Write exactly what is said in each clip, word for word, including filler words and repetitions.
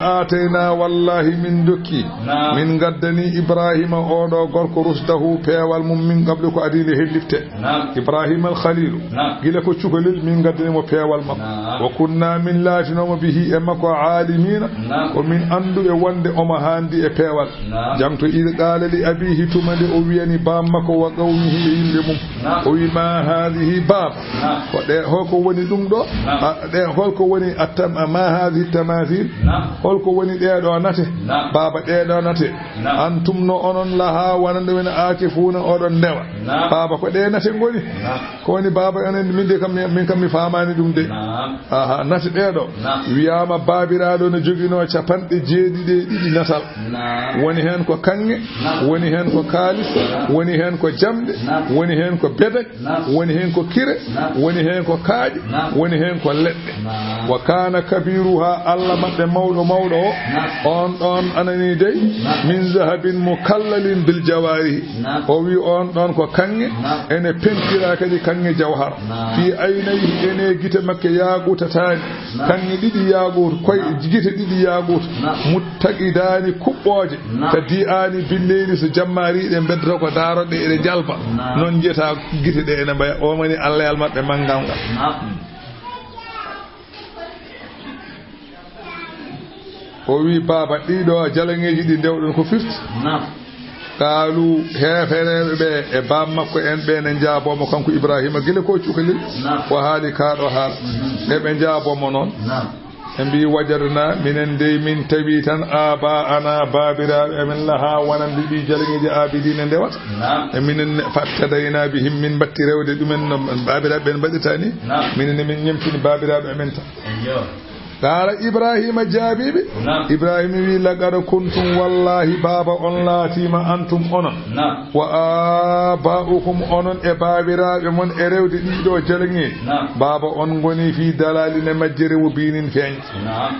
aataynaa, wallaahi min ndokki, naam, min ngaddani Ibraahiima oo ɗoo gorko, rusdahu, peewal mum, min qablu, ko adii nde hellifte. Naam. Ibraahiima al Khaliilu, naam, gila ko cukalel, min ngaddani mo peewal makko. Naam. Wa kunnaa, min laatinooma, bihi, e makko, aalimiina, naam, ko min annduɓe wonde omo haandi e peewal. Naam. Jangto, id qaala li abiihi, tuma nde o wiyani baam makko, wa qawmihi, e yimɓe mum. Naam. O wi, "Ma haadihi, baaba?" Naam. Ko ɗe, holko woni ɗum ɗo? Naam. A, ɗe, holko woni attam-, ma haadihi tamathil? Naam. Holko woni ɗee ɗo nate? Naam. Baaba, ɗee ɗo nate. Naam. Antum, no onon, laha, wonande ɗum, aakifuuna, oɗon ndewa. Naam. Baaba, ko ɗee nate ngoni? Naam. Ko woni, baaba, enen, min de kam, mi, min kam mi faamaani ɗum de. Naam. Aha, nate ɗee ɗo. Naam. Wiyaama baabiraaɗo no joginoo capanɗe jeeɗiɗi e ɗiɗi natal. Naam. Woni heen ko kaŋŋe, naam, woni heen ko kaalis, naam, woni heen ko jamɗe, naam, woni heen ko bedak, naam, woni heen ko kire, naam, woni heen ko kaaƴe, naam, woni heen ko leɗɗe. Naam. Wa kaana kabiiruhaa, Alla maɓɓe mawɗo mawɗo o, naam, on ɗon anani dey, naam, min zahabin mukallalin bil jawaarihi. Naam. O wi on ɗon ko kaŋŋe, naam, ene pentira kadi kaŋŋe jawhar. Naam. Fii aynayhi, ene gite maɓɓe yaaquutataani. Naam. Kaŋŋe ɗiɗi yaaquutu, koy, naam, gite ɗiɗi yaaquutu. Naam. Muttaqidaani, kuɓɓooje. Naam. Ka di'aani billeyli, so jammaari ɗe mbeddata ko daaroɗe eɗe njalba. Naam. Noon njiyata gite ɗe ene mbaya. O woni Alla e Alla maɓɓe manngal ngal. Naam. O wi, "Baaba, ɗiɗo jalaŋeeji ɗi ndewɗon ko firti?" Naam. Qaalu, heefereeɓe ɓe e baam makko en ɓe ne njaaboo mo kanko Ibraahiima gila ko cukalel. Naam. Ko haali kaa ɗo haala. Mhm. Eɓe njaaboo mo noon. Naam. Ɓe mbi, "Wajadnaa, minen dey min tawi tan, aabaa'anaa, baabiraaɓe amen, lahaa, wonande ɗi jalaŋeeji, aabidiina, ndewata." Naam. E minen ne, fahtadaynaa bihim, min mbatti rewde ɗumen no baabiraaɓe ɓen mbaɗirta ni. Naam. Minen ne min ñemtini baabiraaɓe amen tan. Eyyo. Qaala, Ibraahiima jaabii ɓe. Naam. Ibraahiima wi, "Laqad kuntum, wallaahi, baaba, on laatiima, antum, onon. Naam. Wa aabaa'ukum, onon e baabiraaɓe mon, e rewde ɗiɗo jalaŋeeji. Naam. Baaba, on ngoni fii dalaalin, e majjere wo biinin feeñ." Naam.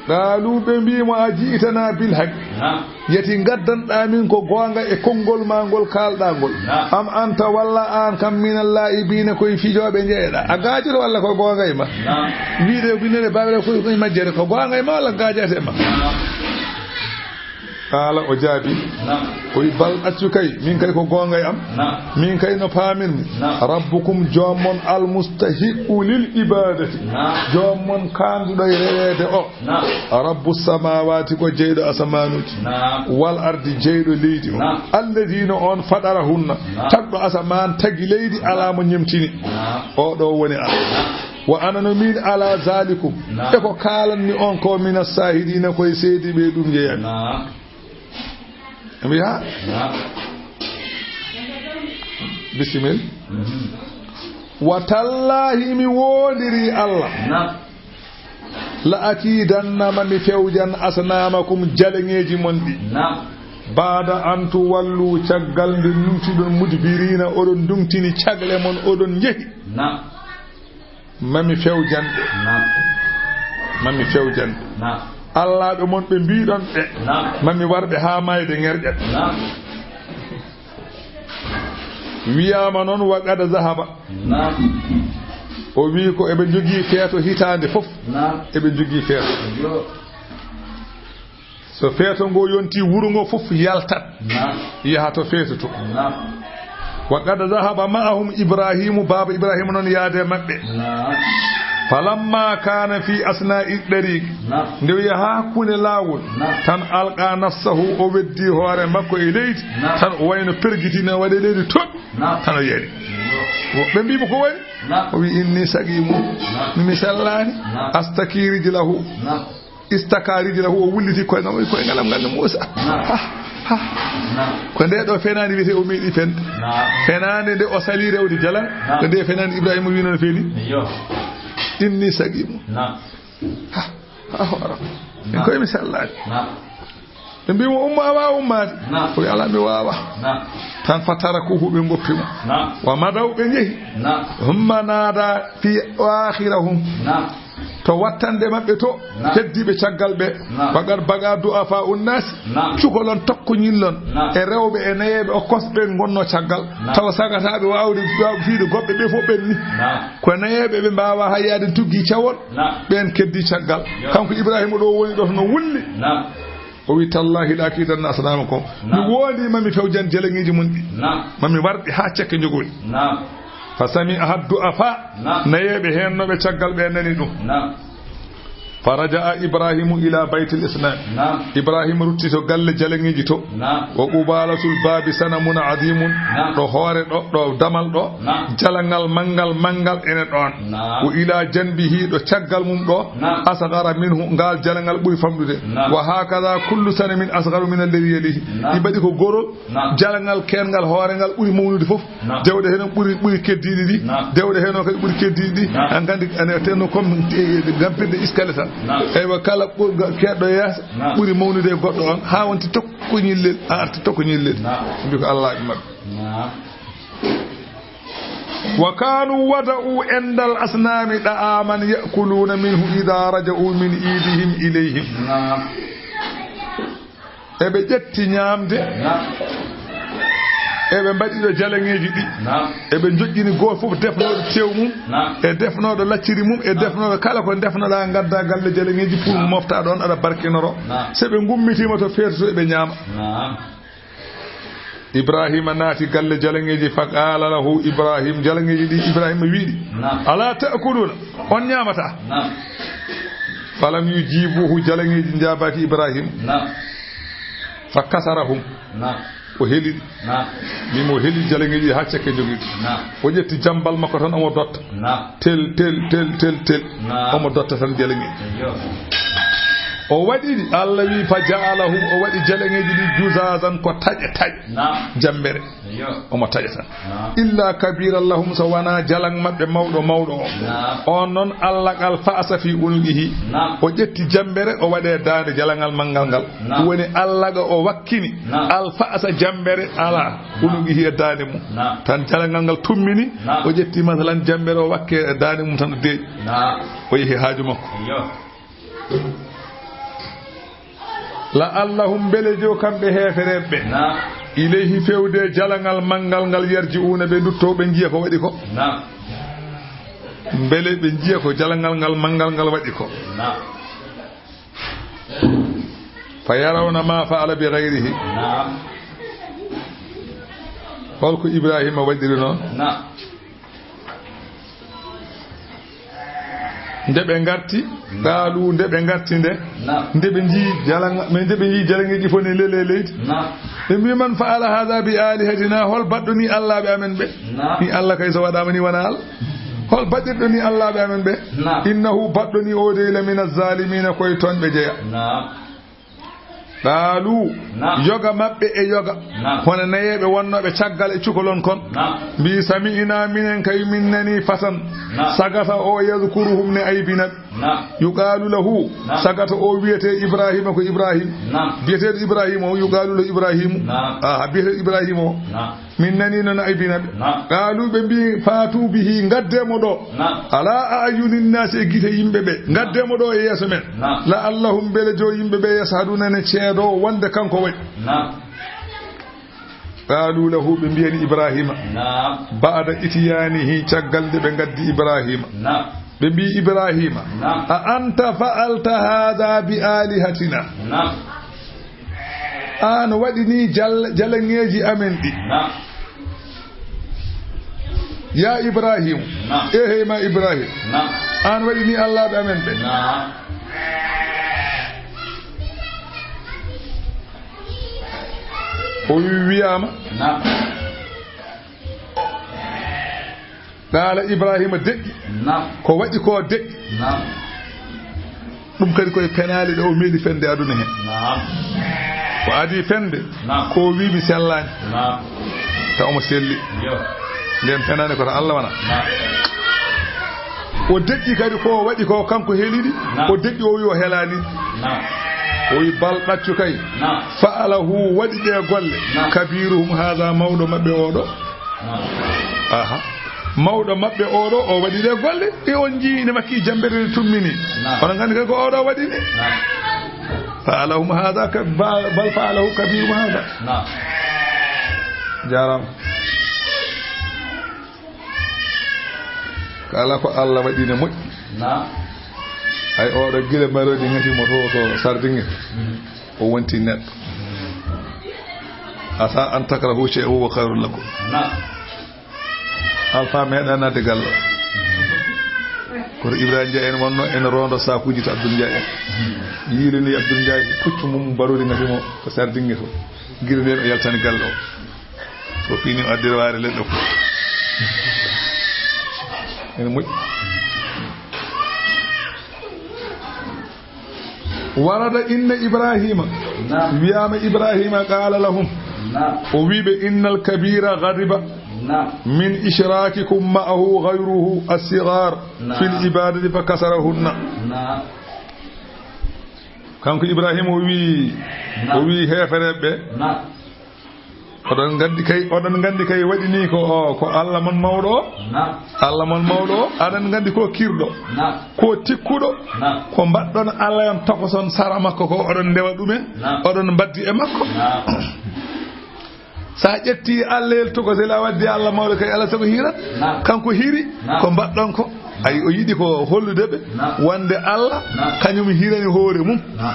Qaalu, ɓe mbi mo, "A ji'tanaa bil haqqi." Naam. Yati ngaddanɗaa min ko goonga e konngol maa ngol kaalɗaa ngol. Naam. Am anta, walla aan kam, minal laa'ibiina, ko e fijooɓe njeyeɗaa? A gaajoto walla ko goonga e ma? Naam. Wiide bindere baabiraaɓe koye, koye majjere, ko goonga e ma walla gaajata e ma? Naam. Qaala, o jaabi. Naam. O wi, "Bal, accu kay, min kay ko goonga e am." Naam. Min kay no paamirmi. Naam. "Rabbukum, joom mon, almustahiqqu lil ibaadati." Naam. Joom mon kaanduɗo e reweede o. Naam. Rabbu samaawaati, ko jeyɗo asamaanuuji. Naam. Wal ardi, jeyɗo leydi o. Naam. Alladii, no on, faɗarahunna, naam, tagɗo asamaan, tagi leydi, alaa mo ñemtini. Naam. O ɗo woni Alla. Naam. Wa ana, no min, ala zaalikum, naam, e ko kaalanmi on ko, mina saahidiina, ko e seediiɓe ɗum njeyaami. Naam. Mbiya? Naam. Bisimil. Mhm. Wa tallaahi, mi woondirii Alla. Naam. La akiidanna, ma mi fewjan, asnaamakum, jalaŋeeji mon ɗi. Naam. Baada an tuwallu, caggal nde nduŋtuɗon, mudbiriina, oɗon nduŋtini cagle mon, oɗon njehi. Naam. Ma mi fewjan ɓe. Naam. Ma mi fewjan ɓe. Naam. Allaaɓe mon ɓe mbiɗon ɓe. Naam. Ma mi war ɓe haa maayde ŋerƴat. Naam. Wiyaama noon, wa qad zahaba. Naam. O wi ko eɓe njogii feeto hitaande fof. Naam. Eɓe njogii feeto. Yo. So feeto ngo yonti, wuro ngo fof yaltat. Naam. Yaha to feeto to. Naam. Wa qad zahaba ma'ahum Ibrahiimu, baaba Ibraahiima noon yaade maɓɓe. Naam. Falamma kaana fi asnaa'i dariiqi. Naam. Nde o yaha hakkunde laawol, naam, tan alqa nafsahu, o weddi hoore makko e leydi, naam, tan o wayno pergitino waɗe leydi toɗɗi, naam, tan o yari. Yo. Ɓe mbii mo ko woni? Naam. O wi, inni saqiimun. Naam. Mi, mi sellaani. Naam. Astaki rijlahu. Naam. Istaka rijlahu, o wulliti koyngal, o wi koyngal am ngal no Muusa. Naam. Ha, ha. Naam. Ko nde ɗo fenaande wiyetee o meeɗi fende. Naam. Fenaande nde o sali rewde jalaŋ, naam, ko nde fenaande Ibraahiima wi noon feeli. Yo. Inni saqiimun. Naam. Ha, ha, hoore. Naam. Koye mi sellaani. Naam. Ɓe mbii mo, "Umma, a waawaa ummaade?" Naam. O wi, "Alaa, mi waawaa." Naam. Tan fatarakuuhu, ɓe ngoppi mo. Naam. Wa madaw, ɓe njehi. Naam. Humma naada fi aakhirihim. Naam. to wattande maɓɓe to, Naam. Heddiiɓe caggal ɓe. Naam. Wa qad baga du'afaa'u nnaasi. Naam. Cukalon tokkoñillon. Naam. E rewɓe e nayeeɓe o kosɓe ngonnoo caggal. Naam. Tawa sagataaɓe waawde, waaw-, fiide goɗɓe ɓe fof ɓenni. Naam. Ko nayeeɓe ɓe mbaawaa hay yaade tuggi cawol. Naam. Ɓeen keddii caggal. Yo. Kanko Ibraahiima ɗo woni ɗo no wulli. Naam. O wi, "Tallaahi la akiidanna asnaamakum." Naam. Mi woondii ma mi fewjan jeleŋeeji mon ɗi. Naam. Ma mi warɗi haa cekke njogoy. Naam. Fa sami'aha du'afaa. Naam. Nayeeɓe heennooɓe caggal ɓe nani ɗum. Naam. Fa raja'a Ibraahiimu ila baytil asnaam. Naam. Ibraahiima rutti to galle jeleŋeeji to. Naam. Wa qubalatul baabi sanamun azimun. Naam. Ɗo hoore ɗo, ɗo damal ɗo. Naam. Jalaŋal manngal, manngal ene ɗoon. Naam. Wa ila janbihi, ɗo caggal mum ɗo. Naam. Asgara minhu, ngaal jalaŋal ɓuri famɗude. Naam. Wa hakaza kullu sanamin asgaru min alladhi yalihi. Naam. Ɗi mbaɗi ko gorol, Naam. Jalaŋal keerngal hoore ngal ɓuri mawnude fof. Naam. Dewɗe heen ɓuri, ɓuri keddiiɗi ɗi. Naam. Dewɗe heen kadi ɓuri keddiiɗi ɗi. Naam. An kandi, ane tenno comme, eh, gampirde iskale tan. Naam. Eywa, kala ɓurga-, keeɗɗo yeeso Naam. Ɓuri mawnude e goɗɗo on, haa wonti tokkoñillel, a arti tokkoñillel. Naam. Mbi ko Allah e maɓɓe. Naam. Wa kanu wada'u indal asnami da'aman ya'kuluna minhu idha raja'u min idihim ilayhim. Naam. Eɓe ƴetti ñaamde. Naam. Eɓe mbaɗi ɗo jalaŋeeji ɗi. Naam. Eɓe njoƴƴini gooto fof defnooɗo tew mum. Naam. E defnooɗo lacciri mum, e Naam. Defnooɗo kala ko defnoɗaa, ngaddaa galle jalaŋeeji pour Naam. Mofta ɗoon, aɗa barkinoro. Naam. So ɓe ngummitiima to feeto to, eɓe ñaama. Naam. Ibraahiima naati galle jalaŋeeji, fa qaala lahu Ibraahiim, jalaŋeeji ɗi Ibraahiima wi'i ɗi, Naam. "Alaa ta'kuluuna, on ñaamataa?" Naam. Falam yujiibuhu, jalaŋeeji njaabaaki Ibraahiima. Naam. Fa kasarahum. Naam. O heli ɗi. Naam. Mbimi o heli jalaŋeeji haa cekke jogii ɗi. Naam. O ƴetti jammbal makko tan omo dotta. Naam. Tel, tel, tel, tel, tel. Naam. Omo dotta tan jalaŋeeji. Eyyo. O waɗi ɗi, Allah wi, fa ja'alahum, o waɗi jalaŋeeji ɗi juzazan ko taƴe taƴe. Naam. Jammbere. Eyyo. Omo taƴa tan. Naam. Illa kabiran lahum, so wonaa jalaŋ maɓɓe mawɗo mawɗo o. Naam. On noon Allah qal fa'asa fi unuqihi. Naam. O ƴetti jammbere o waɗi e daande jalaŋal manngal ngal. Naam. Ɗum woni Allah ga o wakkini. Naam. Al fa'asa jammbere ala Naam. Unuqihi e daande mum. Naam. Tan jalaŋal ngal tummini. Naam. O ƴetti masalan jammbere o wakke e daande mum tan o deeƴi. Naam. O yehi haaju makko. Eyyo. La'allahum, mbele jo kamɓe heefereeɓe ɓe. Naam. Ilayhi, fewde jalaŋal manngal ngal, yarji'uuna, ɓe ndutto ɓe njiya ko waɗi ko. Naam. Mbele ɓe njiya ko jalaŋal ngal manngal ngal waɗi ko. Naam. Fa yarawna ma fa'ala bi ghayrihi. Naam. Holko Ibraahiima waɗiri noon? Naam. Nde ɓe ngarti, Naam. Qaalu, nde ɓe ngarti nde, Naam. Nde ɓe njii jalaŋa-, mais nde ɓe njii jalaŋeeji fof ne lele e leydi. Naam. Ɓe mbi, "Man fa'ala haadha bi aalihatina?" Hol baɗɗo ni allaaɓe amen ɓe? Naam. Ni Allah kay so waɗaama ni wona Allah. Hol baɗɗirɗo ni allaaɓe amen ɓe? Naam. "Innahu, baɗɗo ni o de la mina zaalimiina, koye tooñɓe jeya." Naam. Qaalu, Naam. Yoga maɓɓe e yoga, Naam. Hono nayeeɓe wonnooɓe caggal e cukalon kon, Naam. Mbi, "Sami'na, minen kay min nani fatan, Naam. Sagata o, yadhkuruhum, ne aybina ɓe. Naam. Yuqaalu lahu, Naam. Sagata o wiyetee Ibraahiima, ko Ibraahiim. Naam. Biyeteeɗo Ibraahiima o, yuqaalu lahu Ibraahiimu." Naam. Aha, biyeteeɗo Ibraahiima o. Naam. Min nani noon aybina ɓe. Naam. Qaalu, ɓe mbi, "Faatu bihi, ngaddee mo ɗo." Naam. Ala a'yunin naasi, e gite yimɓe ɓe. Ngaddee mo ɗo e yeeso men. Naam. La'allahum, mbele jo yimɓe ɓe, yashhaduuna, ne ceedoo wonde kanko waɗi. Naam. Qaalu lahu, ɓe mbiyani Ibraahiima. Naam. Ba'da ityaanihi, caggal nde ɓe ngaddi Ibraahiima. Naam. Ɓe mbi Ibraahiima, Naam. "A anta fa'alta haadha bi aalihatina?" Naam. Aan waɗi ni jal-, jalaŋeeji amen ɗi. Naam. Ya Ibraahiim. Naam. Eehey ma Ibraahiim. Naam. Aan waɗi ni allaaɓe amen ɓe. Naam. O wi-, wiyaama. Naam. Qaala Ibraahiima deƴƴi. Naam. Ko waɗi ko deƴƴi. Naam. Ɗum kadi koye penaale ɗe o meeɗi fende aduna heen. Naam. O adii fende, Naam. Ko o wii mi sellaani. Naam. Taw omo selli. Yo. Nden penaani ko to Allah wona. Naam. O deƴƴi kadi ko o waɗi ko kanko heliɗi. Naam. O deƴƴi o wii o helaani. Naam. O wii bal ɗaccu kay. Naam. Fa'alahu waɗi ɗe golle. Naam. Kabiruhum haadha mawɗo maɓɓe oɗo. Naam. Aha. Mawɗo maɓɓe oɗo, o waɗi ɗe golle, e on njii ne makki jambere ne tummini. Naam. Onon nganndi kay ko oɗo waɗi ni. Naam. Fa'alahum hadha ka-, ba-, bal fa'alahu kabiruhum hadha. Naam. Jaaraama. Kala ko Allah waɗi ne moƴƴi. Naam. Hay oɗo gila marodi ngati mo to, to Sardinge. Mhm. O wonti neɗɗo. Mhm. Asa an takrahu shay'an wa huwa khayrun lakum. Naam. Alpha meeɗa naatde galle o. Koto Ibrahima Ndiaye en wonno ene rondo sakuji to Abdoul Ndiaye en. Yiilini Abdoul Ndiaye puccu mum barodi ngati mo ko Sardinge to. Gila nden o yaltani galle o. Ko fini o addiri waare leɗɗe ko. Ene moƴƴi. Warada inna Ibrahima. Naam. Wiyama Ibrahima qala lahum. Naam. O wiɓe innal kabira ghadiba. Naam. Min ishrakikum ma'ahu ghayruhu as-sighar. Naam. Fil ibadati fa kasarahunna. Naam. Kanko Ibrahima o wi, naam, o wi heefereɓe. Naam. Oɗon nganndi kay, oɗon nganndi kay waɗi ni ko, o, ko Allah mon mawɗo o. Naam. Allah mon mawɗo o, aɗon nganndi ko kirɗo. Naam. Ko tikkuɗo. Naam. Ko mbaɗɗon Allah on tokoson sara makko ko, oɗon ndewa ɗumen. Naam. Oɗon mbaddi e makko. Naam. Sa ƴetti Allah el tokosel a waddi Allah mawɗo kay Allah sago hirat. Naam. Kanko hiri. Naam. Ko mbaɗɗon ko. Ay, o yiɗi ko hollude ɓe. Naam. Wonde Allah, naam, kañum hirani hoore mum. Naam.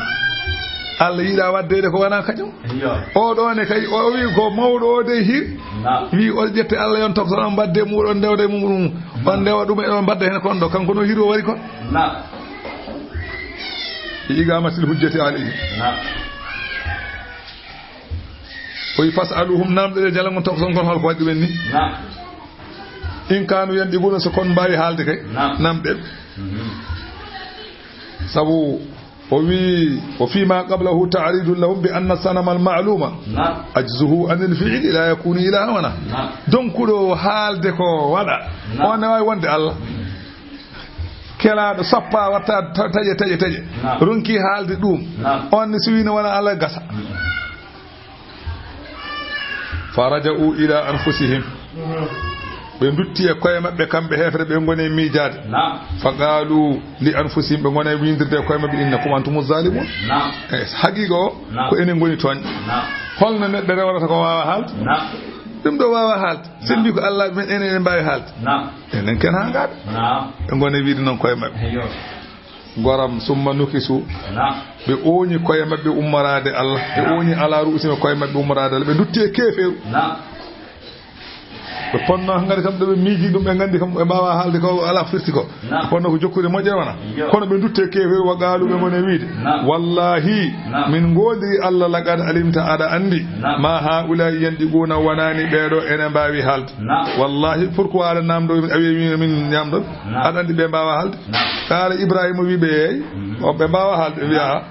Allah yiɗa waddede ko wona kañum. Iyo. O ɗo ne kay, o wi ko mawɗo o de hir. Naam. Wi o ƴette Allah yon tokso on mbadde muɗon ndewde mum ɗum. On ndewa ɗum e on mbadde hen kon ɗo. Kanko no hir o wari kon. Naam. Iqamatil hujjati alayhi. Naam. O wi fas'aluhum, namɗe ɗe jala ngon tokso ngon hol ko waɗi ɗumen ni. Naam. In kanu yandiquna, so kon mbawi haalde kay. Naam. Namɗe. Mhm. Sabu o wi, o fima qablahu ta'ridun lahum bi anna sanama al ma'luma, naam, ajzuhu anil fi'li la yakunu ilaha wana. Naam. Donkuɗo haalde ko waɗa. Naam. On ne wawi wonde Allah. Kelaɗo sappa watta ta-, taƴe, taƴe, taƴe. Naam. Ronki haalde ɗum. Naam. On ne so wino wona Allah gasa. Faraja'u ila anfusihim. Ɓe ndutti e koye maɓɓe, kamɓe heefere, ɓe ngoni e miijaade. Naam. Fa qalu li anfusihim, ɓe ngoni e windirde e koye maɓɓe, innakum antumu zalimun. Naam. E haqiqa o, naam, ko enen ngoni tooñ. Naam. Holno neɗɗo rewrata ko wawa haalde? Naam. Ɗum ɗo wawa haalde. Sen mbi ko Allah men enen en mbawi haalde. Naam. Enen ken ha ngaɗa. Naam. Ɓe ngoni e wiide noon koye maɓɓe. Eyyo. Goram, summa nukisu. Naam. Ɓe ooñi koye maɓɓe ummoraade Allah. Ɓe, naam, ooñi ala ru'usihim koye maɓɓe ummoraade Allah. Ɓe ndutti e keefeeru. Naam. Ɓe ponno ngari kam ɗo ɓe miiji ɗum, ɓe nganndi kam ɓe mbaawa haalde ko ala firti ko. Naam. Ɓe ponno ko jokkude moƴƴere wona. Iyo. Kono ɓe ndutti e keefeeru wa qaalu, ɓe ngoni e wiide. Naam. Wallahi, naam, min ngoodiri Allah, laqad alimta, aɗa anndi. Naam. Ma haa'ulaa'i yantiquuna, wonaani ɓee ɗo ene mbaawi haalde. Naam. Wallahi, pourquoi aɗa namndo min, a wi'i min, min ñamɗon? Naam. Aɗa anndi ɓe mbaawa haalde? Naam. Qaala Ibrahima wi ɓe, yeey, mhm, o ɓe mbaawa haalde, ɓe wi'a, naam,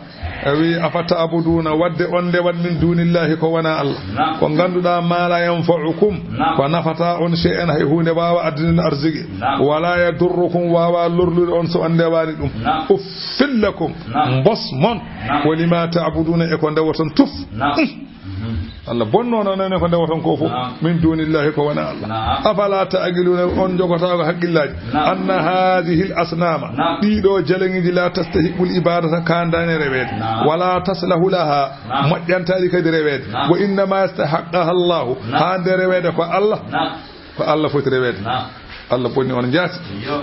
a wi, "Afa ta'buduuna, wadde on ndewat min duunillahi ko wona Allah. Naam. Ko ngannduɗaa ma la yanfa'ukum, naam, ko nafata on shay'an hay huunde waawa addininde arziki. Naam. Wala yadurrukum, waawa lorlude on so on ndewaani ɗum. Naam. Uffil lakum, naam, mbos mon. Naam. Wa lima ta'buduuna, e ko ndewoton tuf." Naam. Mhm. Allah bonno noon enen ko ndewoton ko fof. Naam. Min duunillahi ko wona Allah. Naam. Afala ta'qiluuna, on jogotaako haqqillaaji. Naam. Anna haadihil asnaama. Naam. Ɗiɗo jaleŋiiji la tastahiqqul ibadata, kaandaani reweede. Naam. Wala taslahu laha. Naam. Moƴƴantaali kadi reweede. Naam. Wa innama yastahiqqaha Allahu. Naam. Haande reweede ko Allah. Naam. Ko Allah foti reweede. Naam. Allah bonni on jaati. Iyo.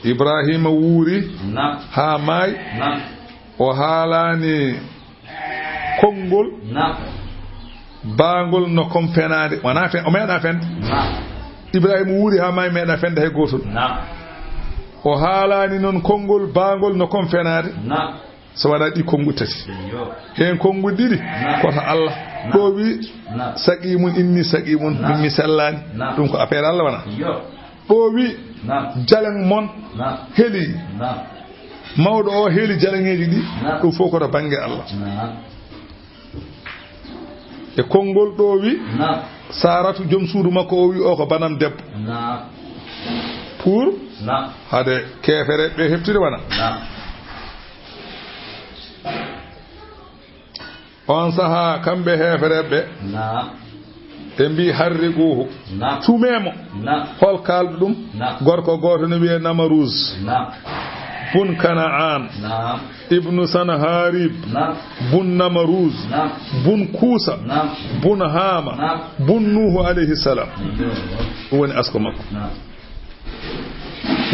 Ibrahima wuuri, naam, haa maayi. Naam. O haalaani konngol, naam, baangol no kon fenaande. Wonaa fen-, o meeɗaa fende. Naam. Ibrahima wuuri haa maayi, meeɗaa fende hay gootol. Naam. O haalaani noon konngol baangol no kon fenaande. Naam. So waɗa ɗi konnguɗi tati. Iyo. Heen konnguɗi ɗiɗi, naam, ko to Allah. Naam. Ɗo wi, naam, saqimun, inni saqimun, naam, min mi sellaani. Naam. Ɗum ko affaire Allah wona. Iyo. Ɗo wi, naam, jaleŋ mon, naam, heli. Naam. Mawɗo o heli jaleŋeeji ɗi, naam, ɗum fof ko to bannge Allah. Naam. E konngol ɗo wi, naam, Saratu, joom suudu makko o wi o ko banam debbo. Naam. Pour, naam, hade keefere ɓe heɓtude wona. Naam. On sahaa, kamɓe heefereɓe, naam, Ɓe mbi, "Harriquhu." Naam. Cumee mo. Naam. Hol kaalɗo ɗum? Naam. Gorko gooto ne wiyee Namaruz. Naam. Bun Kana'an. Naam. Ibnu Sanharib. Naam. Bun Namaruz. Naam. Bun Kusa. Naam. Bun Hama. Naam. Bun Nuhu alayhi salam. Naam. Ɗum woni asko makko. Naam.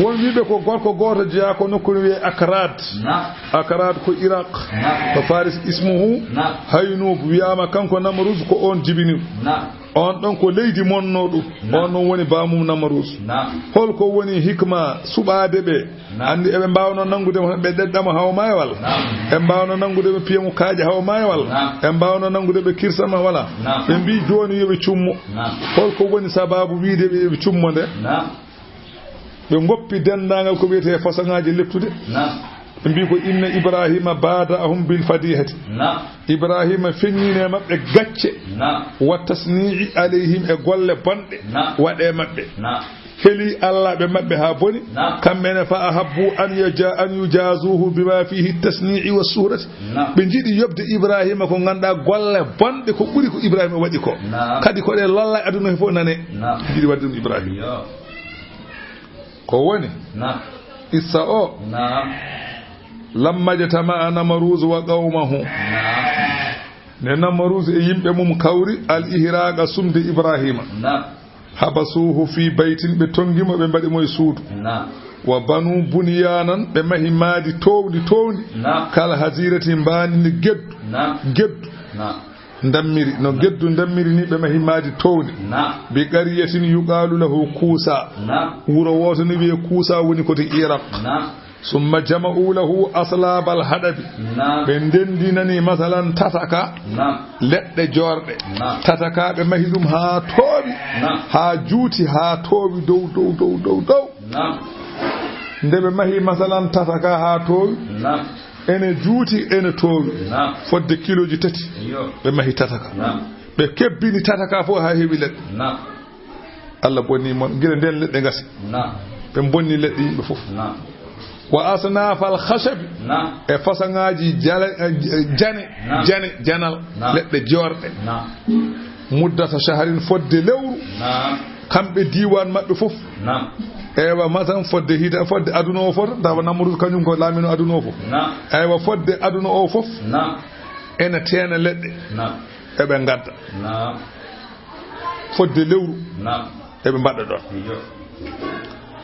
Won wiɓe ko gorko gooto jeyaa ko nokku no wiyee Akrad. Naam. Akrad ko Iraq. Naam. Ko Faris ismuhu. Naam. Haynub wiyaama kanko Namruz ko on jibini. Naam. On ɗon ko leydi monno ɗum. Naam. On ɗon woni baamum Namruz. Naam. Hol ko woni hikma suɓaade ɓe? Naam. Anndi eɓe mbaawno nanngude mo, ɓe ɗeɗɗa mo haw maayo walla? Naam. Ɓe mbaawno nanngude ɓe piya mo kaaƴe haw maayo walla? Naam. Ɓe mbaawno nanngude ɓe kirsa ma walla? Naam. Ɓe mbi jooni yo ɓe cummo. Naam. Hol ko woni sababu wiide ɓe yo ɓe cummo nde? Naam. Ɓe ngoppi denndaangal ko wiyetee façon ŋaaji leptude. Naam. Ɓe mbi ko inna Ibrahima bada'ahum bil fadihati. Naam. Ibrahima feññini e maɓɓe gacce. Naam. Wa tasni'i alayhim e golle bonɗe. Naam. Waɗe maɓɓe. Naam. Heli Allah ɓe maɓɓe haa boni. Naam. Kamɓe ne fa ahabbu an yaja-, an yujazuhu bima fihi tasni'i wa surati. Naam. Ɓe njiɗi yoɓde Ibrahima ko ngannduɗaa golle bonɗe ko ɓuri ko Ibrahima waɗi ko. Naam. Kadi ko ɗe lolla aduna he fof nane. Naam. Ɓe njiɗi waɗde ɗum Ibrahima. Yo. Ko woni? Naam. Issa o. Naam. Lamma jtama'a Namaruz wa qawmahu. Naam. Nde Namaruz e yimɓe mum kawri, al ihraqa sumde Ibrahima. Naam. Habasuhu fi baytin, ɓe tongi mo, ɓe mbaɗi mo e suudu. Naam. Wa banu bunyanan, ɓe mahi maadi toowndi, toowndi. Naam. Kal hazirati, mbaandi ni geddu. Naam. Geddu. Naam. Ndammiri, no geddu ndammiri ni ɓe mahi maadi toowndi. Naam. Bi qaryatin yuqalu lahu Kusa. Naam. Wuro wooto ni wiyee Kusa woni ko to Iraq. Naam. Summa jama'u lahu aslabal hadabi. Naam. Ɓe ndendinani masalan tataka. Naam. Leɗɗe joorɗe. Naam. Tataka ɓe mahi ɗum haa toowi. Naam. Haa juuti, haa toowi dow, dow, dow, dow, dow. Naam. Nde ɓe mahi masalan tataka haa toowi. Naam. Ene juuti, ene toowi. Naam. Fodde kilooji tati. Iyo. Ɓe mahi tataka. Naam. Ɓe kebbini tataka fof haa heewi leɗɗe. Naam. Allah bonni mon, gila nden leɗɗe ngasi. Naam. Ɓe bonni leɗɗe yimɓe fof. Naam. Wa asnafal khashabi. Naam. E fasaŋaaji jala-, eh, jane, Naam. jane, janal, Naam. leɗɗe joorɗe. Naam. Muddata shahrin, fodde lewru. Naam. Kamɓe diiwaan maɓɓe fof. Naam. Eywa, masalan, fodde hita-, fodde aduna o fof, tawa Namrud kañum ko laamino aduna o fof. Naam. Eywa, fodde aduna o fof, Naam. ene teena leɗɗe. Naam. Eɓe ngadda. Naam. Fodde lewru, Naam. eɓe mbaɗa ɗon. Iyo.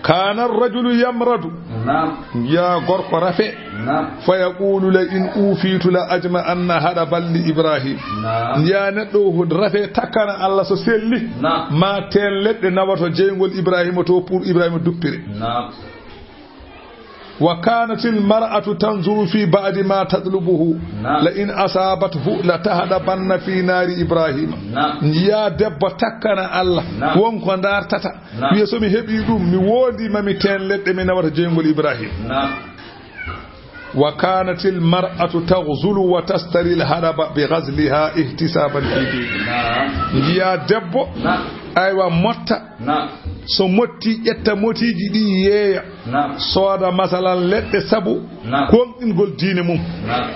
Kana rajulu yamradu. Naam. Njiya gorko rafe. Naam. Fa yaqulu la in ufitu la ajma anna hada balli Ibrahim. Naam. Njiya neɗɗo o rafe takkana Allah so selli. Naam. Ma teen leɗɗe nawato jeyngol Ibrahima to pour Ibrahima duppire. Naam. Wa kanatil mar'atu tanzuru fi ba'di ma tatlubuhu. Naam. La in asabathu la tahdabanna fi nari Ibrahima. Naam. Njiya debbo takkana Allah. Naam. Won ko dartata. Naam. Wiya so mi heɓi ɗum, mi wondi ma mi teen leɗɗe mi nawata jeyngol Ibrahim. Naam. Wa kanatil mar'atu taghzulu wa tastaril hadaba bi ghazliha ihtisaban fi dini. Naam. Njiya debbo, Naam. aywa motta. Naam. So motti ƴetta motiiji ɗi yeeya. Naam. Sooda masalan leɗɗe sabu Naam. gomɗingol diine mum. Naam.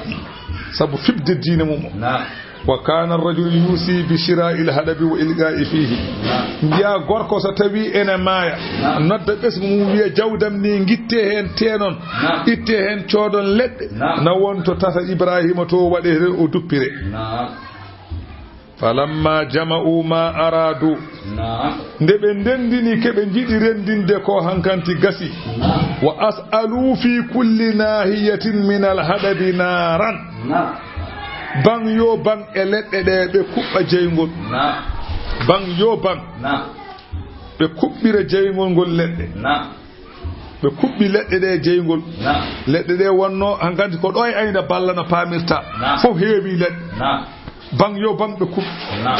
Sabu fiɓde diine mum. Naam. Wa kana ar-rajulu yusi bi shira'il hadabi wa ilqa'i fihi. Naam. Njiya gorko so tawi ene maaya, Naam. nodda ɓesngu mum wiya jawdam ni ngitte heen teenon, Naam. itte heen coodon leɗɗe. Naam. Na wonto tata Ibrahima to waɗe heen o duppire. Naam. Falamma jama'u ma aradu. Naam. Nde ɓe ndendini ke ɓe njiɗi rendinde ko hankanti gasi. Naam. Wa as'alu fi kulli nahiyatin min al-hadabi naran. Naam. Baŋ yo baŋ e leɗɗe ɗe ɓe kuɓɓa jeyngol. Naam. Baŋ yo baŋ. Naam. Ɓe kuɓɓira jeyngol ngol leɗɗe. Naam. Ɓe kuɓɓi leɗɗe ɗe jeyngol. Naam. Leɗɗe ɗe wonno hankanti ko ɗo e ayna balla no paamirta. Naam. Fof heewi leɗɗe. Naam. Baŋ yo baŋ ɓe kuɓɓi. Naam.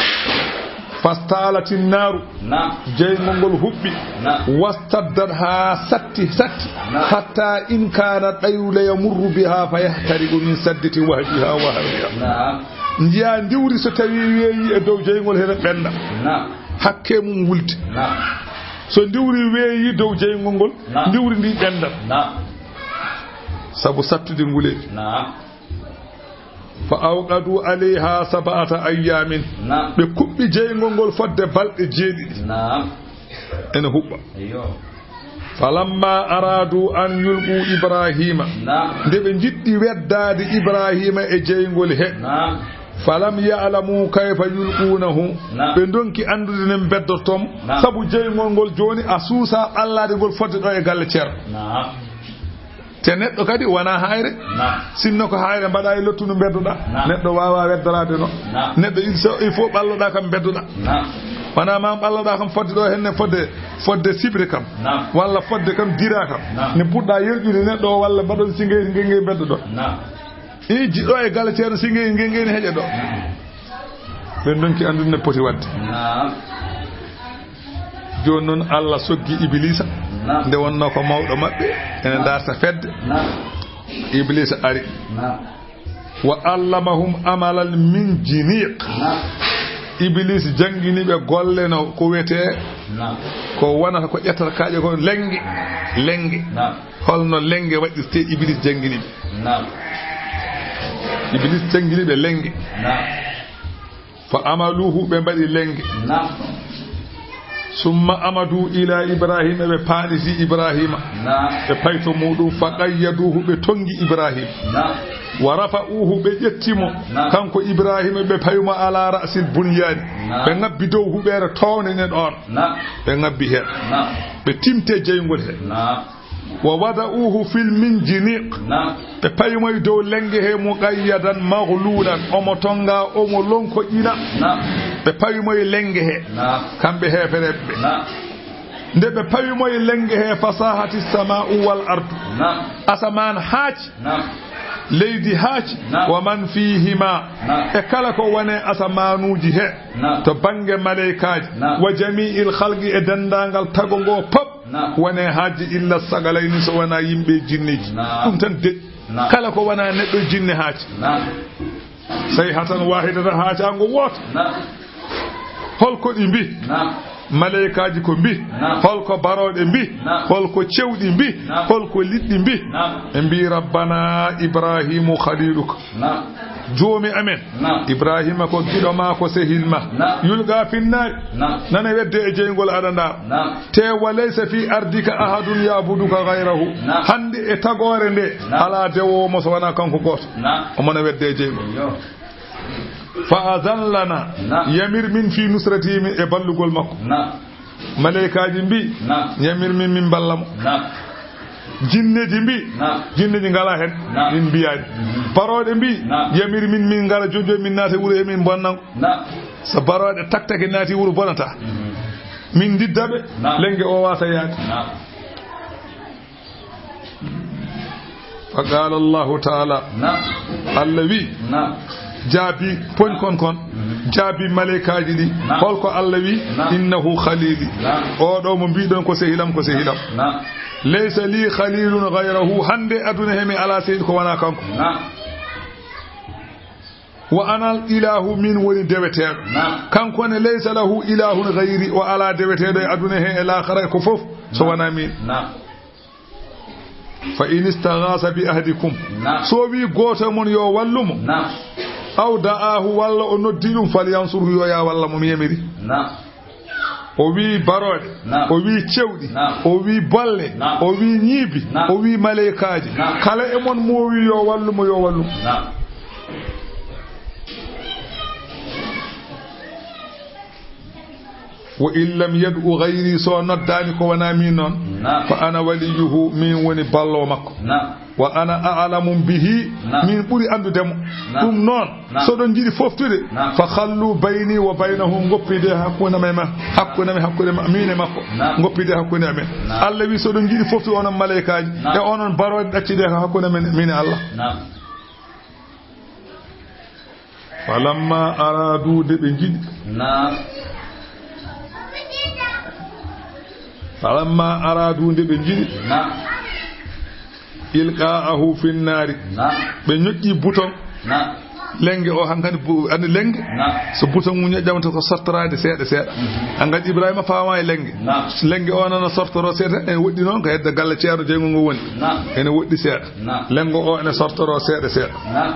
Fastalatin naru. Naam. Jeyngol ngol huɓɓi. Naam. Wastaddat haa satti, satti. Naam. Hatta in kana ɗayru la yamurru biha fa yahtariqu min saddati wahjiha wa harriha. Naam. Njiya ndiwri so tawi weeyi e dow jeyngol hene ɓenda. Naam. Hakke mum wulde. Naam. So ndiwri weeyi dow jeyngol ngol, Naam. ndiwri ndi ɓendat. Naam. Sabu sattude nguleeki. Naam. Fa awqadu alayha sab'ata ayyamin. Naam. Ɓe kuɓɓi jeyngol ngol fodde balɗe jeeɗiɗi. Naam. Ene huɓɓa. Eyyo. Falamma aradu an yulqu Ibrahima. Naam. Nde ɓe njiɗɗi weddaade Ibrahima e jeyngol he. Naam. Falam ya'lamu kayfa yulqunahu. Naam. Ɓe ndonki anndude no ɓe mbeddortoo mo. Naam. Sabu jeyngol ngol jooni a suusaa ɓallaade ngol fodde ɗo e galle Ceerno. Naam. Te neɗɗo kadi wonaa haayre. Naam. Sinno ko haayre mbaɗaa e lottundu mbeddoɗaa. Naam. Neɗɗo waawaa weddoraade noon. Naam. Neɗɗo il so, il faut ɓalloɗaa kam mbeddoɗaa. Naam. Wonaa ma ɓalloɗaa kam fodde ɗo henne fodde, fodde sibre kam. Naam. Walla fodde kam dira kam. Naam. Ne puɗɗaa yerƴude neɗɗo o walla mbaɗon singey, ngey, ngey mbeddoɗon. Naam. I jiɗɗo e galle Ceerno singey, ngey, ngey ne heƴa ɗo. Naam. Ɓe ndonki anndude no poti waɗde. Naam. Jooni noon Allah soggi Ibliisa. Naam. Nde wonnoo ko mawɗo maɓɓe, ene Naam. Darta fedde. Naam. Ibliisa ari. Naam. Wa allamahum amalan min jiniq. Naam. Ibliisa janngini ɓe golle no ko wiyetee Naam. Ko wonata ko ƴettata kaaƴe ko lennge, lennge. Naam. Holno lennge waɗirtee, Ibliisa janngini ɓe. Naam. Ibliisa janngini ɓe lennge. Naam. Fa amaluhu, ɓe mbaɗi lennge. Naam. Summa amadu ila Ibrahima, ɓe paaɗiti Ibrahima. Naam. Ɓe payi to muɗum, fa qayyaduhu, ɓe tonngi Ibrahima. Naam. Wa rafa'uhu, ɓe ƴetti mo. Naam. Kanko Ibrahima, ɓe payi mo ala ra'sil bunyani. Naam. Ɓe ngabbi dow huɓeere townde nde ɗoon. Naam. Ɓe ngabbi heen. Naam. Ɓe timte jeyngol he. Naam. Wa wada'uhu fil minjiniq. Naam. Ɓe pawi mo e dow lennge he, muqayyadan maghlulan, omo tonnga, omo lonkoƴina. Naam. Ɓe pawi mo e lennge he. Naam. Kamɓe heefereɓe ɓe. Naam. Nde ɓe pawi mo e lennge he, fasahati sama'u wal ardu. Naam. Asamaan haaci. Naam. Leydi haaci. Naam. Wa man fihima. Naam. E kala ko wone asamanuuji he. Naam. To bannge maleykaaji. Naam. Wa jami'il khalqi, e denndaangal tago ngo pop. Naam. Wone haaji illa sagalayni, so wonaa yimɓe e jinneeji. Naam. Ɗum tan deƴƴi. Naam. Kala ko wonaa neɗɗo, jinne haaci. Naam. Sayhatan wahidatan, haacaango wooto. Naam. Holko ɗi mbi? Naam. Maleykaaji ko mbi? Naam. Holko barooɗe mbi? Naam. Holko cewɗi mbi? Naam. Holko liɗɗi mbi? Naam. Ɓe mbi, Rabbana Ibrahimu khaliluka. Naam. Joomi amen, Naam. Ibrahima ko giɗo ma, ko sehil ma. Naam. Yulqa finnaari. Naam. Nana wedde e jeyngol aɗa ndaar. Naam. Te wa laysa fi ardika ahadun ya'buduka ghayrahu. Naam. Hannde e tagoore nde, Naam. alaa dewoowo mo so wonaa kanko gooto. Naam. Omo na wedde e jeyngol. Yo. Fa azan lana. Naam. Yamir min fi nusratihi, min e ballugol makko. Naam. Maleykaaji mbi, Naam. Yamir min, min mballa mo. Naam. Jinneji mbi, Naam. Jinneji ngala hen, Naam. Min mbiyaani. Mhm. Barooɗe mbi, Naam. Yamir min, min ngara jojo, min naata wuro he, min bonna. Naam. So barooɗe taktake naati wuro, bonata. Mhm. Min ndidda ɓe, Naam. Lennge o wasa yaade. Naam. Fa qala Allahu taala, Naam. Allah wi, Naam. Jaabi poñ kon kon, Mhm. Jaabi maleykaaji ɗi. Naam. Holko Allah wi? Naam. Innahu khalili. Naam. Oɗo mo mbiɗon ko sehilam, ko sehilam. Naam. Laysa li khalilun ghayrahu. Hannde aduna he mi ala sehil ko wona kanko. Naam. Wa ana al ilahu, min woni deweteeɗo. Naam. Kanko ne, laysa lahu ilahun ghayri, o ala deweteeɗo e aduna he e laakhara ko fof so Naam. Wona min. Naam. Fa in istaghasa bi ahadikum. Naam. So wi gooto e mon yo wallu mo. Naam. Aw da'ahu, walla o noddi ɗum, falyansurhu, yo ya walla mo, mi yamiri. Naam. O wi barooɗe, Naam. O wi cewɗi, Naam. O wi bolle, Naam. O wi ñiibi, Naam. O wi maleykaaji. Naam. Kala e mon mo wi yo wallu mo, yo wallu mo. Naam. Wa in lam yad'u ghayri, so noddaani ko wona min noon, Naam. Fa ana waliyuhu, min woni ballo makko. Naam. Wa ana a'lamu bihi, Naam. Min ɓuri anndude mo. Naam. Ɗum noon, Naam. So ɗon jiɗi foftude, Naam. Fa khallu bayni wa baynahu, ngoppide hakkunde men, hakkunde men, hakkunde ma-, min e makko. Naam. Ngoppide hakkunde amen. Naam. Allah wi, so ɗon jiɗi foftude onon maleykaaji, Naam. E onon barooɗe, ɗaccide ko hakkunde men, min e Allah. Naam. Falamma aradu, nde ɓe njiɗi. Naam. Falamma aradu, nde ɓe njiɗi. Naam. Ilqa'ahu finnaari. Naam. Ɓe ñoƴƴi bouton. Naam. Lenge o hankadi bu-, andi lenge. Naam. So bouton mum ñoƴƴama tan ko sortoraade seeɗa seeɗa. Mhm. Hankadi Ibrahima faama e lenge. Naam. Lenge o nana sortoro seeɗa, ene woɗɗi noon ko hedde galle ceerno jeyngol ngol woni. Naam. Ene woɗɗi seeɗa. Naam. Lengo o ene sortoro seeɗa seeɗa. Naam.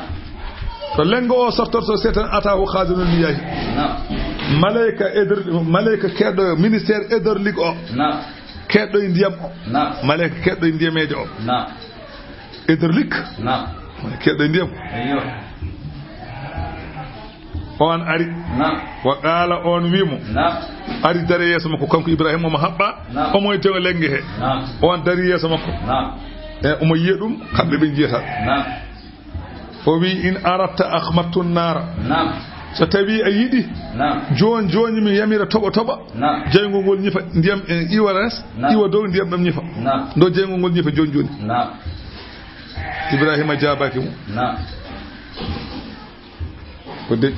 To lenngo o sottorto, seetan, ataahu khaazinul miyaahi. Naam. Maleyka hydraulique, maleyka keedɗo ministère hydraulique o. Naam. Keedɗo e ndiyam o. Naam. Maleyka keedɗo e ndiyameeje o. Naam. Hydraulique. Naam. Keedɗo e ndiyam. Eyyo. On ari. Naam. Wa qaala, on wi mo. Naam. Ari dari yeeso makko, kanko Ibrahima, omo haɓɓa, naam, omo e teŋo lennge he. Naam. On dari yeeso makko. Naam. E omo yiya ɗum, kamɓe ɓe njiyata. Naam. O wi, "In aratta akhmattu nara." Naam. So tawi a yiɗi, naam, jooni jooni mi yamira toɓo toɓa. Naam. Jeyngol ngol ñifa ndiyam, e iwa res, naam, iwa dow ndiyam ɗam ñifa. Naam. Ndo jeyngol ngol ñifa jooni jooni. Naam. Ibrahima jaabaaki mo. Naam. Ko deƴƴi.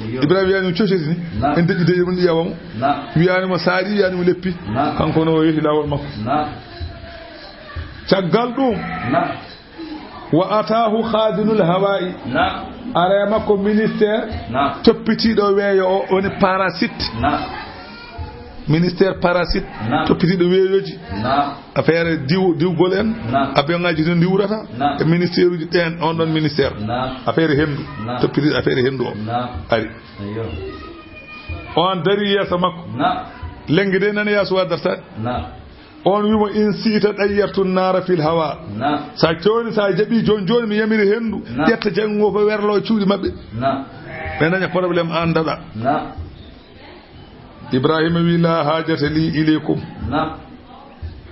Iyo. Ibrahima wiyani mo cociri ni. Naam. En deƴƴi deƴƴi ɗum ƴeewa mo. Naam. Wiyani mo saaɗi, wiyani mo leppi. Naam. Kanko no o yehi laawol makko. Naam. Caggal ɗum. Naam. Wa ataahu khaazinul hawaa'i. Naam. Ara e makko ministère, naam, toppitiiɗo weeyo o, woni parasite. Naam. Ministère parasite, naam, toppitiiɗo weeyooji. Naam. Affaire diw-, diwgol en, naam, avion ngaji no ndiwrata, naam, e ministère uji ɗen, on ɗon ministère. Naam. Affaire henndu, naam, toppitiiɗo affaire henndu o. Naam. Ari. Eyyo. On dari yeeso makko. Naam. Lennge de nana yeeso wa dartaade. Naam. On wi mo, "In si'ta ɗayyartu naara fil hawa." Naam. Sa jooni, sa jaɓi jooni jooni, mi yamiri henndu, naam, ƴetta janngo fof werlo e cuuɗi maɓɓe. Naam. Ɓe daña problème, an daɗa. Naam. Ibrahima wi, "La haajata li ilaykum." Naam.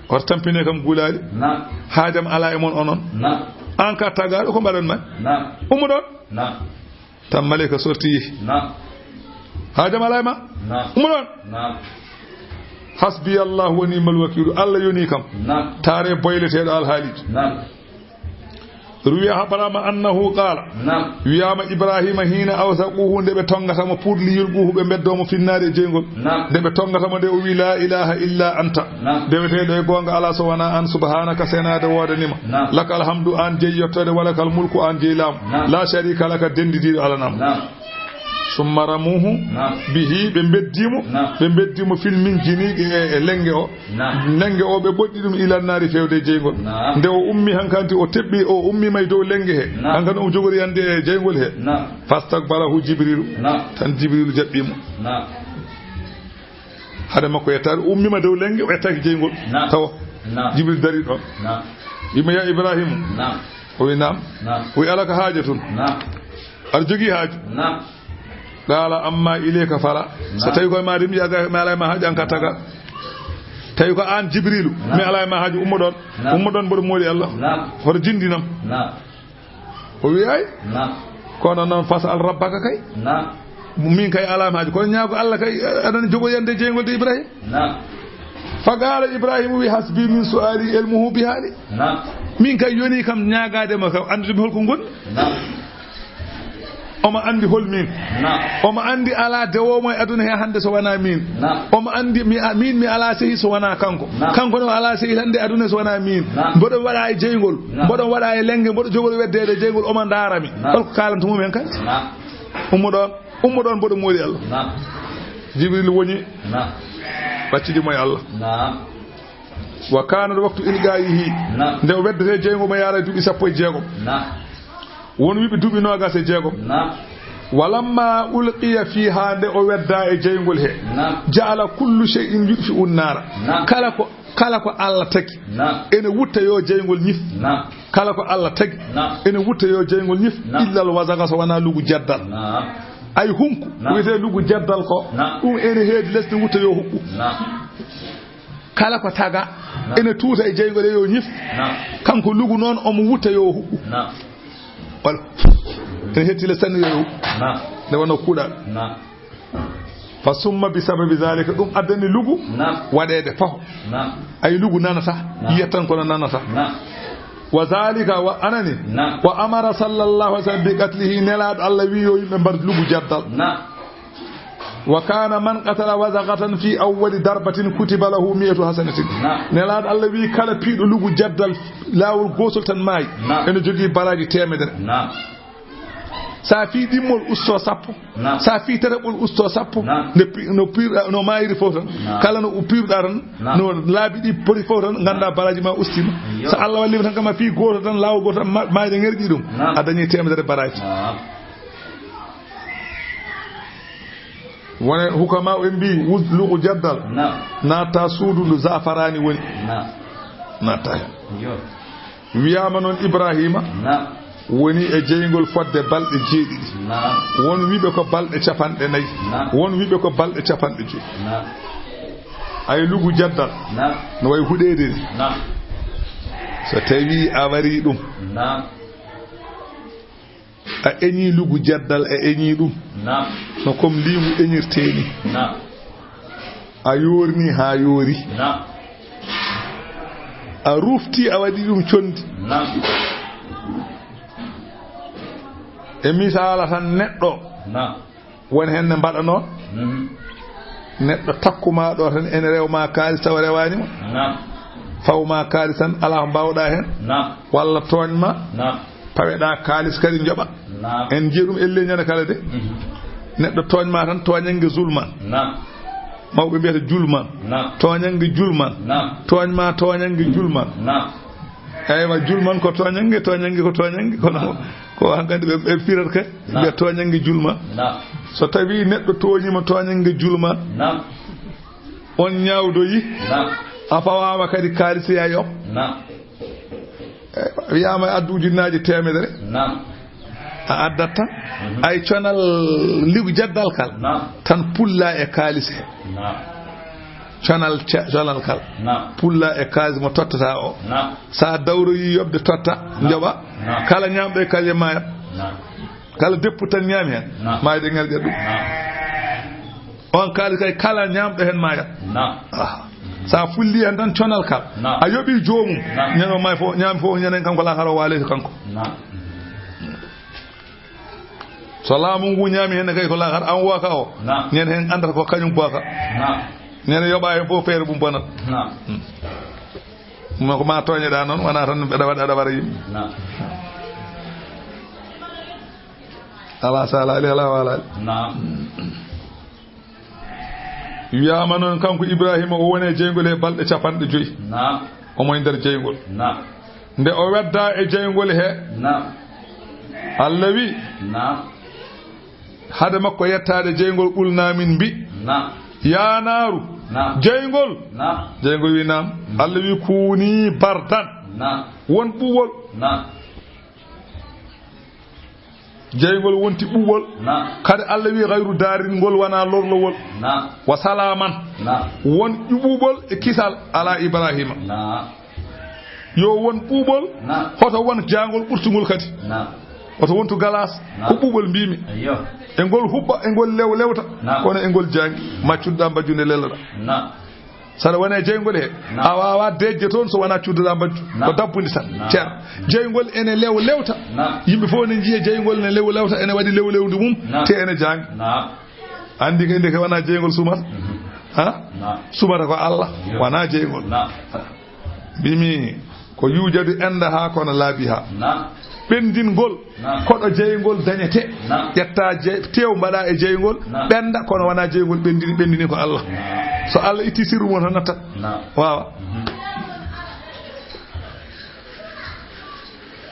Hoto tampine kam gulaali. Naam. Haajam ala e mon onon. Naam. An ka tagaaɗo, ko mbaɗan ma? Naam. Ummo ɗon. Naam. Tan maleyka sorti yehi. Naam. Haajam ala e ma? Naam. Ummo ɗon. Naam. Hasbi Allahu wa ni'mal wakiilu. Allah yoni kam. Naam. Taare boyleteeɗo alhaaliiji. Naam. Ruwiya haɓaraama annahu qaala. Naam. Wiyaama Ibrahima hiina awsaquhu, nde ɓe tongata mo pour li yulquhu, ɓe mbeddoo mo finnaari e jeyngol. Naam. Nde ɓe tongata mo nde, o wi, "La ilaha illa anta." Naam. Deweteeɗo e goonga alaa so wonaa an, subhanaka, senaade woodani ma. Naam. Lakal hamdu, an jeyi yettoode, walakal mulku, an jeyi laamu. Naam. La sharika laka, denndidiiɗo alanaama. Naam. Summa ramuhu, naam, bihi, ɓe mbeddi mo, naam, ɓe mbeddi mo fil minjini e, e lennge o. Naam. Lennge o ɓe ɓoɗɗi ɗum ilan naari feewde e jeyngol. Naam. Nde o ummi hankanti o teɓɓi, o ummi may dow lennge he. Naam. Hankanti o jogori yande e jeyngol he. Naam. Fastaqbalahu Jibrilu. Naam. Tan Jibrilu jaɓɓi mo. Naam. Hade makko yettaade, o ummima dow lennge, o yettaaki jeyngol. Naam. Tawa. Naam. Jibril dari ɗon. Naam. Wimo, "Ya Ibrahima." Naam. O wi, "Naam." Naam. O wi, "Alaka haajatun?" Naam. Aɗa jogii haaju? Naam. Qaala, "Amma ilayka fala." So, naam, tawi koye ma de mi yaga, mi alaa e ma haaju, an ka taga. Tawi ko an Jibrilu, naam, mi alaa e ma haaju, ummo ɗon. Naam. Ummo ɗon, mboɗo mooli Allah. Naam. Hoto jindinam. Naam. O wi, "Ay." Naam. Kono noon, "Fas'al rabbaka" kay. Naam. Min kay alaa mi haaju. Kono ñaago Allah kay, aɗa jogo yande jeyngol de Ibrahima. Naam. Faqaala Ibrahima wi, "Hasbi min su'ali ilmuhu bihali." Naam. Min kay yoni kam ñaagaade ma kam, anndude mi holko ngon. Naam. Omo anndi hol min. Naam. Omo anndi alaa dewoomo e aduna he hannde so wonaa min. Naam. Omo anndi mi, a-, min mi alaa sehi so wonaa kanko. Naam. Kanko ne o alaa sehi hannde aduna so wonaa min. Naam. Mboɗo waɗa e jeyngol. Naam. Mboɗo waɗa e lennge, mboɗo jogori weddeede e jeyngol, omo ndaara mi. Naam. Holko kaalantu mum en kay? Naam. Ummo ɗon, ummo ɗon, mboɗo mooli Allah. Naam. Jibril woni. Naam. Ɓaccidi mo e Allah. Naam. Wa kaana waktu ilqaa'ihi. Naam. Nde o weddetee jeyngol mo yaara e duuɓi sappo e jeegom. Naam. Won wiɓe duuɓi noogas e jeegom. Naam. Walamma ulqiya fiihaa, nde o weddaa e jeyngol he. Naam. Ja'ala kullu shay'in yutfi'u naara. Naam. Kala ko, kala ko Allah tagi. Naam. Ene wutta yo jeyngol ñif. Naam. Kala ko Allah tagi. Naam. Ene wutta yo jeyngol ñif. Naam. Illal wazaqa, so wonaa lugu jaddal. Naam. Ay hunku, naam, wiyetee lugu jaddal ko. Naam. Ɗum ene heedi lesdi wutta yo huɓɓu. Naam. Kala ko taga, naam, ene tuuta e jeyngol he yo ñif. Naam. Kanko lugu noon omo wutta yo huɓɓu. Naam. Wala. Ene hetti le sanni yo huɓɓu. Naam. Nde wonno kuuɗal. Naam. Fa summa bi sababi zalika, ɗum addani lugu, naam, waɗeede faho. Naam. Ay lugu nanata, naam, yiyat tan kono nanata. Naam. Wa zalika, wa anani, naam, wa amara sallallahu alaihi wasallam bi qatlihi, Nelaaɗo Allah wi yo yimɓe mbar lugu jaddal. Naam. Wa kana man qatala wazaqatan fi awwali darbatin kutiba lahu mi'atu hasanatin. Naam. Nelaaɗo Allah wi kala piiɗo lugu jaddal laawol gootol tan maayi. Naam. Ene jogii baraaji teemedere. Naam. Sa fii ɗimmol usto sappo. Naam. Sa fii tataɓol usto sappo. Naam. Nde pi-, no piirɗa, no maayiri fof tan. Naam. Kala no u-, piirɗa tan, naam, no laabi ɗi poti fof tan, ngannda baraaji ma ustima. Iyo. So Allah wallima tan kam a fii gooto tan, laawol gooto tan ma-, maayde ngerƴi ɗum. Naam. A dañi teemedere baraaji. Naam. Wone hukama en mbi wuz-, lugu jaddal. Naam. Natta suudu ndu zafaraani woni. Naam. Natta hen. Yo. Wiyaama noon Ibrahima. Naam. Woni e jeyngol fodde balɗe jeeɗiɗi. Naam. Won wiɓe ko balɗe capanɗe nayi. Naam. Won wiɓe ko balɗe capanɗe joyi. Naam. Ay lugu jaddal. Naam. No way huɗeede ni. Naam. So tawi a wari ɗum. Naam. A eñi lugu jaddal, a eñi ɗum. Naam. No comme liingu eñirtee ni. Naam. A yoorni haa yoori. Naam. A rufti, a waɗi ɗum condi. Naam. E misaala tan neɗɗo. Naam. Won heen ne mbaɗa noon. Mhm. Neɗɗo takkuma ɗo tan ene rewma kaalis tawa rewaani mo. Naam. Fawma kaalis tan alaa ko mbaawɗa heen. Naam. Walla tooñma. Naam. Paweɗa kaalis kadi njoɓa. Naam. En njiya ɗum elle ñande kala de. Mhm. Neɗɗo tooñma tan tooñange zulman. Naam. Mawɓe mbiyata julman. Naam. Tooñange julman. Naam. Tooñma tooñange julman. Naam. Eywa, julman ko tooñange, tooñange ko tooñange, kono ko hankadi ɓe, ɓe firata kay. Naam. Mbiya tooñange julma. Naam. So tawi neɗɗo tooñima tooñange julma. Naam. On ñaawdoyi. Naam. A fawaama kadi kaalis yaa yoɓ. Naam. Eywa, wiyaama addu ujunnaaje teemedere. Naam. A addat tan. Mhm. Ay conal ligu jaddal kal. Naam. Tan pulla e kaalis he. Naam. Conal ca-, conal kal. Naam. Pulla e kaalis mo tottata o. Naam. Sa dawroyi yoɓde totta, naam, njoɓa. Naam. Kala ñaamɗo e kaalis maayat. Naam. Kala deppu tan ñaami heen. Naam. Maayde ngal ƴat ɗum. Naam. On kaalis kay kala ñaamɗo heen maayat. Naam. Aha. Sa fulli heen tan conal kal. Naam. A yoɓi joomum. Naam. Ñande o maay fof, ñaami fof, ñande kanko laakara o waale kanko. Naam. So laamu ngu ñaami heen kay ko laakara, an wooka o. Naam. Ñande heen anndata ko kañum booka. Naam. Ñande yoɓa heen fof feere mum bonat. Naam. Hmm. Ma ko ma tooñeɗa noon, wona tan mbeɗa waɗa, aɗa wara yimɓe. Naam. Ala sala ali, ala wala ali. Naam. Wiyaama noon kanko Ibrahima o woni e jeyngol he balɗe capanɗe joyi. Naam. Omo e nder jeyngol. Naam. Nde o wedda e jeyngol he. Naam. Allah wi. Naam. Hade makko yettaade jeyngol, qulna min mbi. Naam. Ya naaru. Naam. Jeyngol. Naam. Jeyngol wi naam. Mm. Allah wi kuni bardan. Naam. Won ɓuuɓol. Naam. Jeyngol wonti ɓuuɓol. Naam. Kadi Allah wi gayru daarin, ngol wona lorlowol. Naam. Wa salaaman. Naam. Won ɓuuɓol e kisal ala Ibrahima. Naam. Yo won ɓuuɓol. Naam. Hoto won jaangol ɓurtungol kadi. Naam. Hoto wontu galaas. Naam. Ko ɓuuɓol mbimi. Ayyo. E ngol huɓɓa, e ngol lew lewta. Naam. Kono e ngol jaangi, ma cudda mbajjunde lelɗa. Naam. Saɗa wona e jeyngol he, naam, a waawa deƴƴe toon so wona cudduɗa mbajju. Naam. Ko dabbude tan. Naam. Ceer. Jeyngol ene lew lewta. Naam. Yimɓe fof ne njiya jeyngol ne lew lewta, ene waɗi lew lewndi mum, naam, te ene jaangi. Naam. Anndi kay ndeke wona jeyngol sumata. Mhm. Ha? Naam. Sumata ko Allah, yo, wona jeyngol. Naam. Mbimi ko yujadu ennda ha kono laabi ha. Naam. Ɓendingol. Naam. Koɗo jeyngol dañete. Naam. Ƴetta jey-, tew mbaɗa e jeyngol. Naam. Ɓenda kono wona jeyngol ɓendini, ɓendini ko Allah. Naam. So Allah itti sirru mo tan nattat. Naam. Wawa. Mhm.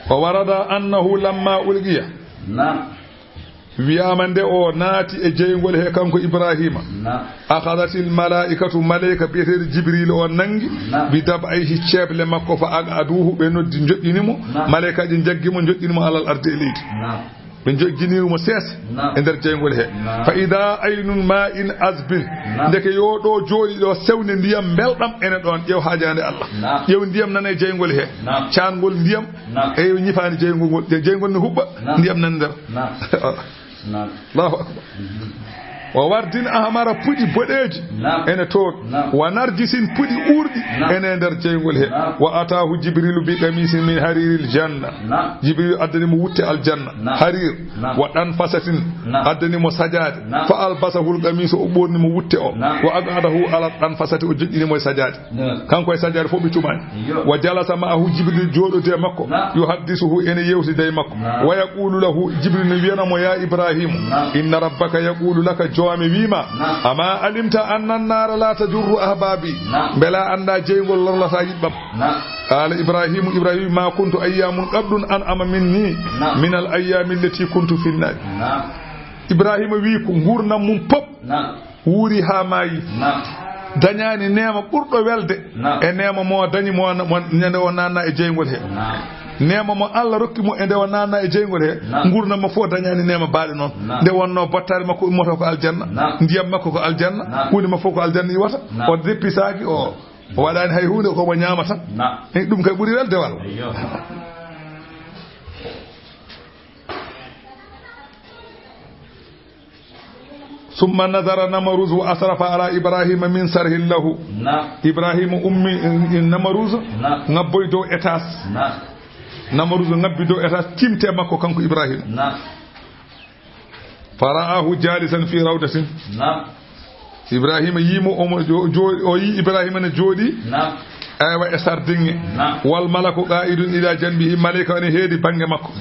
O warada annahu lamma ulqiya. Naam. Wiyaama nde o naati e jeyngol he kanko Ibrahima. Naam. Akhadatil malaikatu, maleyka biyeteeɗo Jibril o nangi. Naam. Bi dab'ayhi, ceeble makko, fa aq'aduhu, ɓe noddi, njoƴƴini mo. Naam. Malaykaaji njaggi mo, njoƴƴini mo alal ardi e leydi. Naam. Ɓe njoƴƴiniri mo seese. Naam. E nder jeyngol he. Naam. Fa ida aynun ma'in azbin. Naam. Ndeke yo ɗo jooɗi ɗo sewnde ndiyam mbelɗam ene ɗon. Ƴeew haajaande Allah. Naam. Ƴeew ndiyam nana e jeyngol he. Naam. Caangol ndiyam. Naam. E yo ñifaani jeyngol ngol. Je-, jeyngol ne huɓɓa. Naam. Ndiyam nan nder. Naam. Naam. Allahu akbar. Mhm. Wa wardin ahmara, puɗi boɗeeji. Naam. Ene toon. Naam. Wa narjisin, puɗi uurɗi. Naam. Ene nder jeyngol he. Naam. Wa atahu Jibrilu bi qamisin min hariril janna. Naam. Jibril addani mo wutte aljanna. Naam. Harir. Naam. Wa danfasatin. Naam. Addani mo sajaade. Naam. Fa albasahul qamisa, o ɓorni mo wutte o. Naam. Wa aqadahu ala danfasati, o joƴƴini mo e sajaade. Naam. Kanko e sajaade fof ɓe cuɓaani. Iyo. Wa jalasa ma'ahu, Jibril jooɗodi e makko. Naam. Yuhaddisuhu, ene yewtida e makko. Naam. Wa yaqulu lahu, Jibril ne wiyana mo, ya Ibrahim, naam, inna rabbaka yaqulu laka, joome wiima, naam, ama alimta anna annara la tajurru ahbabi. Naam. Mbela annda jeyngol lorlata yiɓɓam. Naam. Qala Ibrahimu, Ibrahim, ma kuntu ayyamun qaddun an'ama minni, naam, min al ayyami allati kuntu fi nnari. Naam. Ibrahima wi ko nguurndam mum pop wuuri haa maayi. Dañaani neema ɓurɗo welde e neema mo dañi mo, mo, ñande o naanna e jeyngol he. Neema mo Allah rokki mo e nde o naanna e jeyngol he, nguurndam mo fof dañaani neema baaɗe noon. Nde wonno bottaari makko ummoto ko aljanna, ndiyam makko ko aljanna, huunde makko fof ko aljanna iwata. O deppisaaki, o, o waɗaani hay huunde, ko mo ñaama tan. Eh, ɗum kay ɓuri welde walla? Summa nazara Namaruz wa asrafa ala Ibrahima min sarhin lahu. Ibrahima ummi, eh, Namaruz, ŋabboy dow étage. Namaruz ŋabbi dow étage, timte makko kanko Ibrahima. Fara'ahu jalisan fi rawdatin. Ibrahima yimo omo jo-, jo-, o yi Ibrahima ne jooɗi. Aywa, e sardiŋŋe. Wal malaku qa'idun ila janbihi, maleyka ene heedi bannge makko.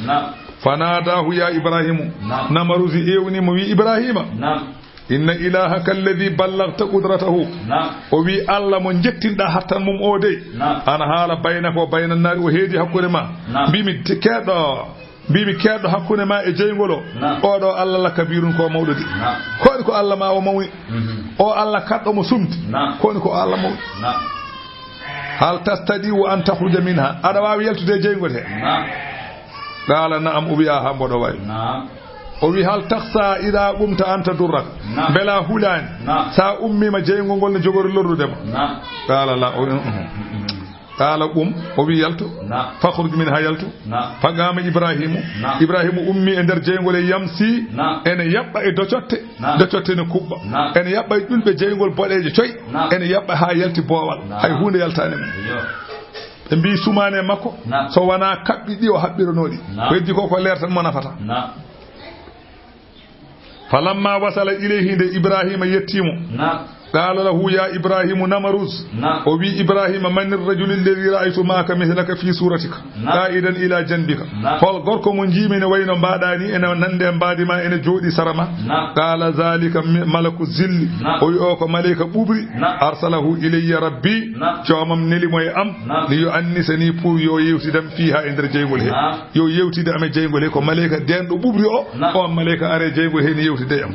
Fanadahu ya Ibrahimu. Namaruzi ewnimo, wi Ibrahima. Inna ilahaka alladhi ballagta qudratahu. O wi Allah mo jettinɗa hattan mum o dey. Ana haala baynaka wa bayna nari, o heedi hakkunde ma. Mbimi te-, keɗɗo, mbimi keɗɗo hakkunde ma e jeyngol o. Oɗo Allah la kabirun ko mawɗo de. Koni ko Allah ma o mawni. O Allah kaɗɗo mo sumti. Koni ko Allah mawni. Hal tastadi wa an takhruja minha. Aɗa waawi yaltude e jeyngol he? Qala na'am, o wi a ha mboɗo wawi. O wi hal takhsa ida qumta an tadurrak. Mbela hulani sa ummima jeyngol ngol ne jogori lorrude ma? Qala la, o wi, mhm. Qala qum, o wi yaltu. Fakhruj minha, yaltu. Faqama Ibrahimu. Ibrahimu ummi e nder jeyngol e yamsi. Ene yaɓɓa e docotte. Docotte ne kuɓɓa. Ene yaɓɓa e ƴulɓe jeyngol boɗeeje coy. Ene yaɓɓa ha yalti boowal. Hay huunde yaltani mo. Ɓe mbi sumane makko, so wona kaɓɓi ɗi o haɓɓiranoo ɗi. Ko heddi ko, ko leer tan mo nafata. Falamma wasala ilayhi, nde Ibrahima yettimo. Qala lahu ya Ibrahimu Namaruz. O wi Ibrahima, man irrajulu alladhi ra'aytu ma'aka mithlaka fi suratika qa'idan ila janbika. Hol gorko mo jiimi ne wayno mbaɗa ni, ene nande mbaadi ma, ene jooɗi sara ma? Qala zalika mi-, malaku zilli. O wi o ko maleyka ɓuɓri. Arsalahu ilayya rabbi. Joomam neli mo e am. Li yu'annisani, pour yo yewtidam fiha e nder jeyngol he. Yo yewtide am e jeyngol he. Ko maleyka denɗo ɓuɓri o. On maleyka are jeyngol he ne yewtide e am.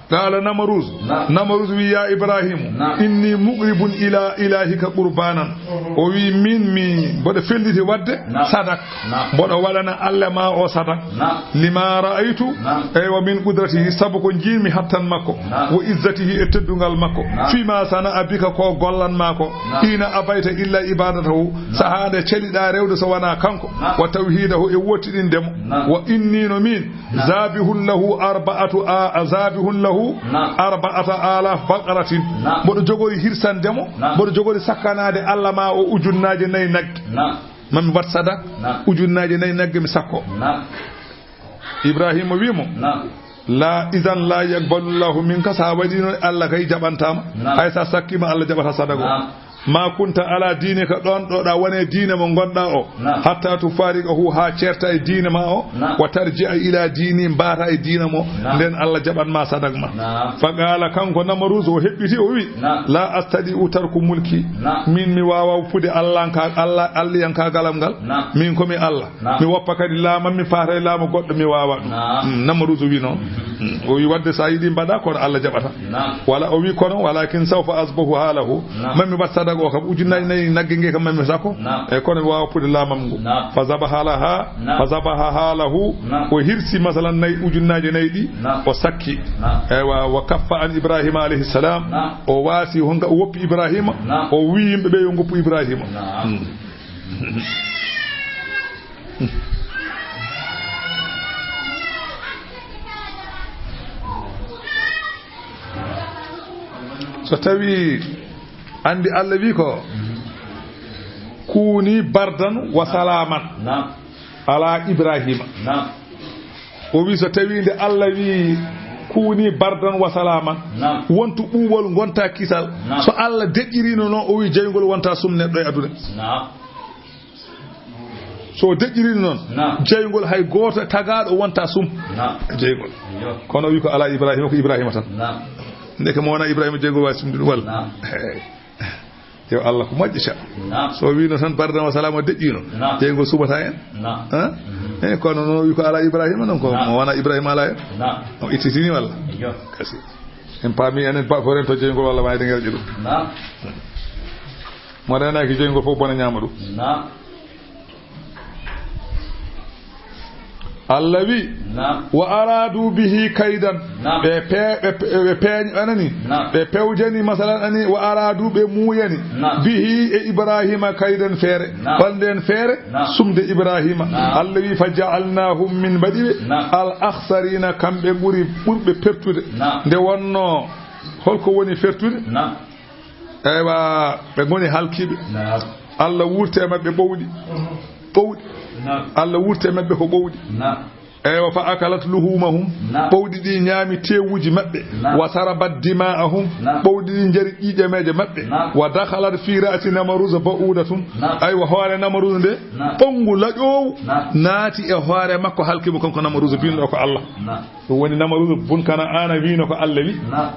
Qala Namaruz. Namaruz wi ya Ibrahimu, inni muqribun ila ilahika qurbanan. O wi min mi mboɗo felliti wadde sadak. Mboɗo waɗana Allah ma o sadak. Lima ra'aytu, eywa, min qudratihi, sabu ko jiimi hattan makko, wa izzatihi, e teddungal makko, fima sana'a bika, ko gollan ma ko, hina abayta illa ibadatahu, saha nde celiɗa rewde so wona kanko, wa tawhidahu, e wottidinde mo, wa inni no min, zabihun lahu arba'atu a, zabihun lahu arba'ata alaf baqaratin. Mboɗo jogori hirsande mo, mboɗo jogori sakkanaade Allah ma o ujunnaaje nayi nagge. Mami wat sadak, ujunnaaje nayi nagge mi sakko. Ibrahima wi mo, la, idan la yaqbalu Allahu minka, sa waɗino Allah kay jaɓantama. Hay sa sakkima Allah jaɓata sadago. Ma kunta ala diinika, ɗon ɗo ɗa wone diine mo gonɗa o, hatta tufariqahu, ha certa e diine ma o, wa tarji'a ila diini, mbata e diine mo, nden Allah jaɓan ma sadak ma. Fa qala, kanko Namaruz o heɓɓiti o wi, la astadi'u tarku mulki, min mi wawa woppude Allah ka, Allah, Allayankagalam ngal, min komi Allah. Mi woppa kadi laamam, mi faata e laamu goɗɗo, mi waawa ɗum. Mm, Namruudu wi noon. Mm, o wi wadde so a yiɗi mbaɗa, kono Allah jaɓata. Wala, o wi kono, walakin sawfa asbahu haalahu. Mami wat sadaka o kam, ujunnaaji nayi nagge nge kam mami sakko. E kono mi waawa pude laamam ngu. Fa zabaha laha, fa zabaha haalahu. O hirsi masalan nayi, ujunnaaji nayi ɗi, o sakki. Eywa, wa kaffa an Ibrahima alayhi salam. O waasi, honka o woppi Ibrahima. O wi yimɓe ɓe yo ngoppu Ibrahima. Mm. So tawi andi Allah wi ko, kuni bardan wa salaman ala Ibrahima. O wi so tawi nde Allah wi, kuni bardan wa salaman, wontu ɓuuɓol, gonta kisal. So Allah deƴƴirino noon, o wi jeyngol wonta sum neɗɗo e aduna. So deƴƴirino noon, jeyngol hay gooto tagaaɗo wonta sum. Jeyngol. Kono o wi ko ala Ibrahima, ko Ibrahima tan. Ndeke mo wona Ibrahima jeyngol wawi sumde ɗum walla? Hey. Yo Allah ko moƴƴata. Naam. So o wiino tan bardan wa salaaman o deƴƴiino. Naam. Ƴeeŋgol suɓata en. Naam. Ha? Mhm. Eh, kono noon o wi ko ala Ibrahima noon ko naam. Mo wona Ibrahima ala en. Naam. O ittitini walla? Iyo. Kasi. En paami enen ba-, foren to jeyngol walla mayde ngel ɗiɗo. Naam. Mo renaki jeyngol fof bona ñaama ɗum. Naam. Allah wi, naam. Wa aradu bihi kaydan. Naam. Ɓe pe-, ɓe pe-, ɓe peeñ-, anani? Naam. Ɓe pewjani, masalan, ani, wa aradu, ɓe muuyani. Naam. Bihi, e Ibrahima, kaydan, feere. Naam. Hol nden feere? Naam. Sumde Ibrahima. Naam. Allah wi, fa ja'alnahum, min mbaɗi ɓe. Naam. Al akhsarina, kamɓe ɓuri, ɓurɓe pertude. Naam. Nde wonno, holko woni fertude? Naam. Eywa, ɓe ngoni halkiiɓe. Naam. Allah wurti e maɓɓe ɓowɗi. Ɓowɗi. Naam. Allah wurti e maɓɓe ko ɓowɗi. Naam. Eywa, fa akalat luhumahum. Naam. Ɓowɗi ɗi ñaami tewuji maɓɓe. Naam. Wa sarabat dima'ahum. Naam. Ɓowɗi ɗi njari ƴiiƴameeje maɓɓe. Naam. Wa dakhalat fi ra'si Namaruza ba'udatun. Naam. Aywa, hoore Namaruza nde, naam. Ɓonngu laƴoowu naam. Naati e hoore makko, halki mo kanko Namaruza, binɗo ko Allah. Naam. Ɗum woni Namaruza bun Kana'ana wiino ko Allah wi. Naam.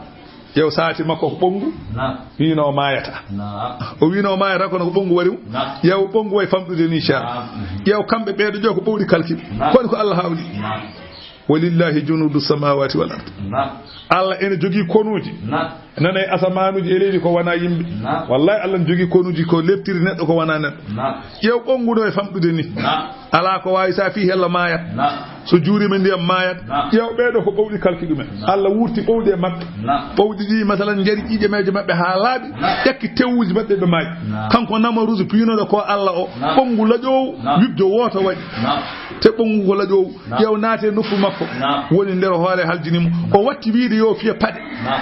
Ƴeew saati makko ko ɓonngu. Naam. Wiino o maayata. Naam. O wiino o maayata, kono ko ɓonngu wari mo. Naam. Ƴeew ɓonngu way famɗude ni, car. Naam. Ƴeew kamɓe ɓeeɗo, ƴeew ko ɓowɗi kalki. Naam. Kono ko Allah hawli. Naam. Walillahi junudu samawati wal ard. Naam. Allah ene jogii konuuji. Naam. Nana e asamaanuuji e leydi ko wona yimɓe. Naam. Wallahi Allah ne jogii konuuji ko leptiri neɗɗo ko wona neɗɗo. Naam. Ƴeew ɓonngu no e famɗude ni. Naam. Alaa ko waawi, so a fii hella maayat. Naam. So juuriima ndiyam maayat. Naam. Ƴeew ɓeeɗo ko ɓowɗi kalki ɗumen. Naam. Allah wurti ɓowɗi e maɓɓe. Naam. Ɓowɗi ɗi, masalan, njari ƴiiƴameeje maɓɓe haa laaɓi, naam. Ƴakki tewuji maɓɓe ɓe maayi. Naam. Kanko Namaruzu piynooɗo ko Allah o, naam. Ɓonngu laƴoowu, naam. Wiɓjo wooto waɗi. Naam. Te ɓonngu ko laƴoowu. Naam. Ƴeew naate noppu makko. Naam. Woni nder hoore haljini mo. O watti wiide yo fiya paɗe. Naam.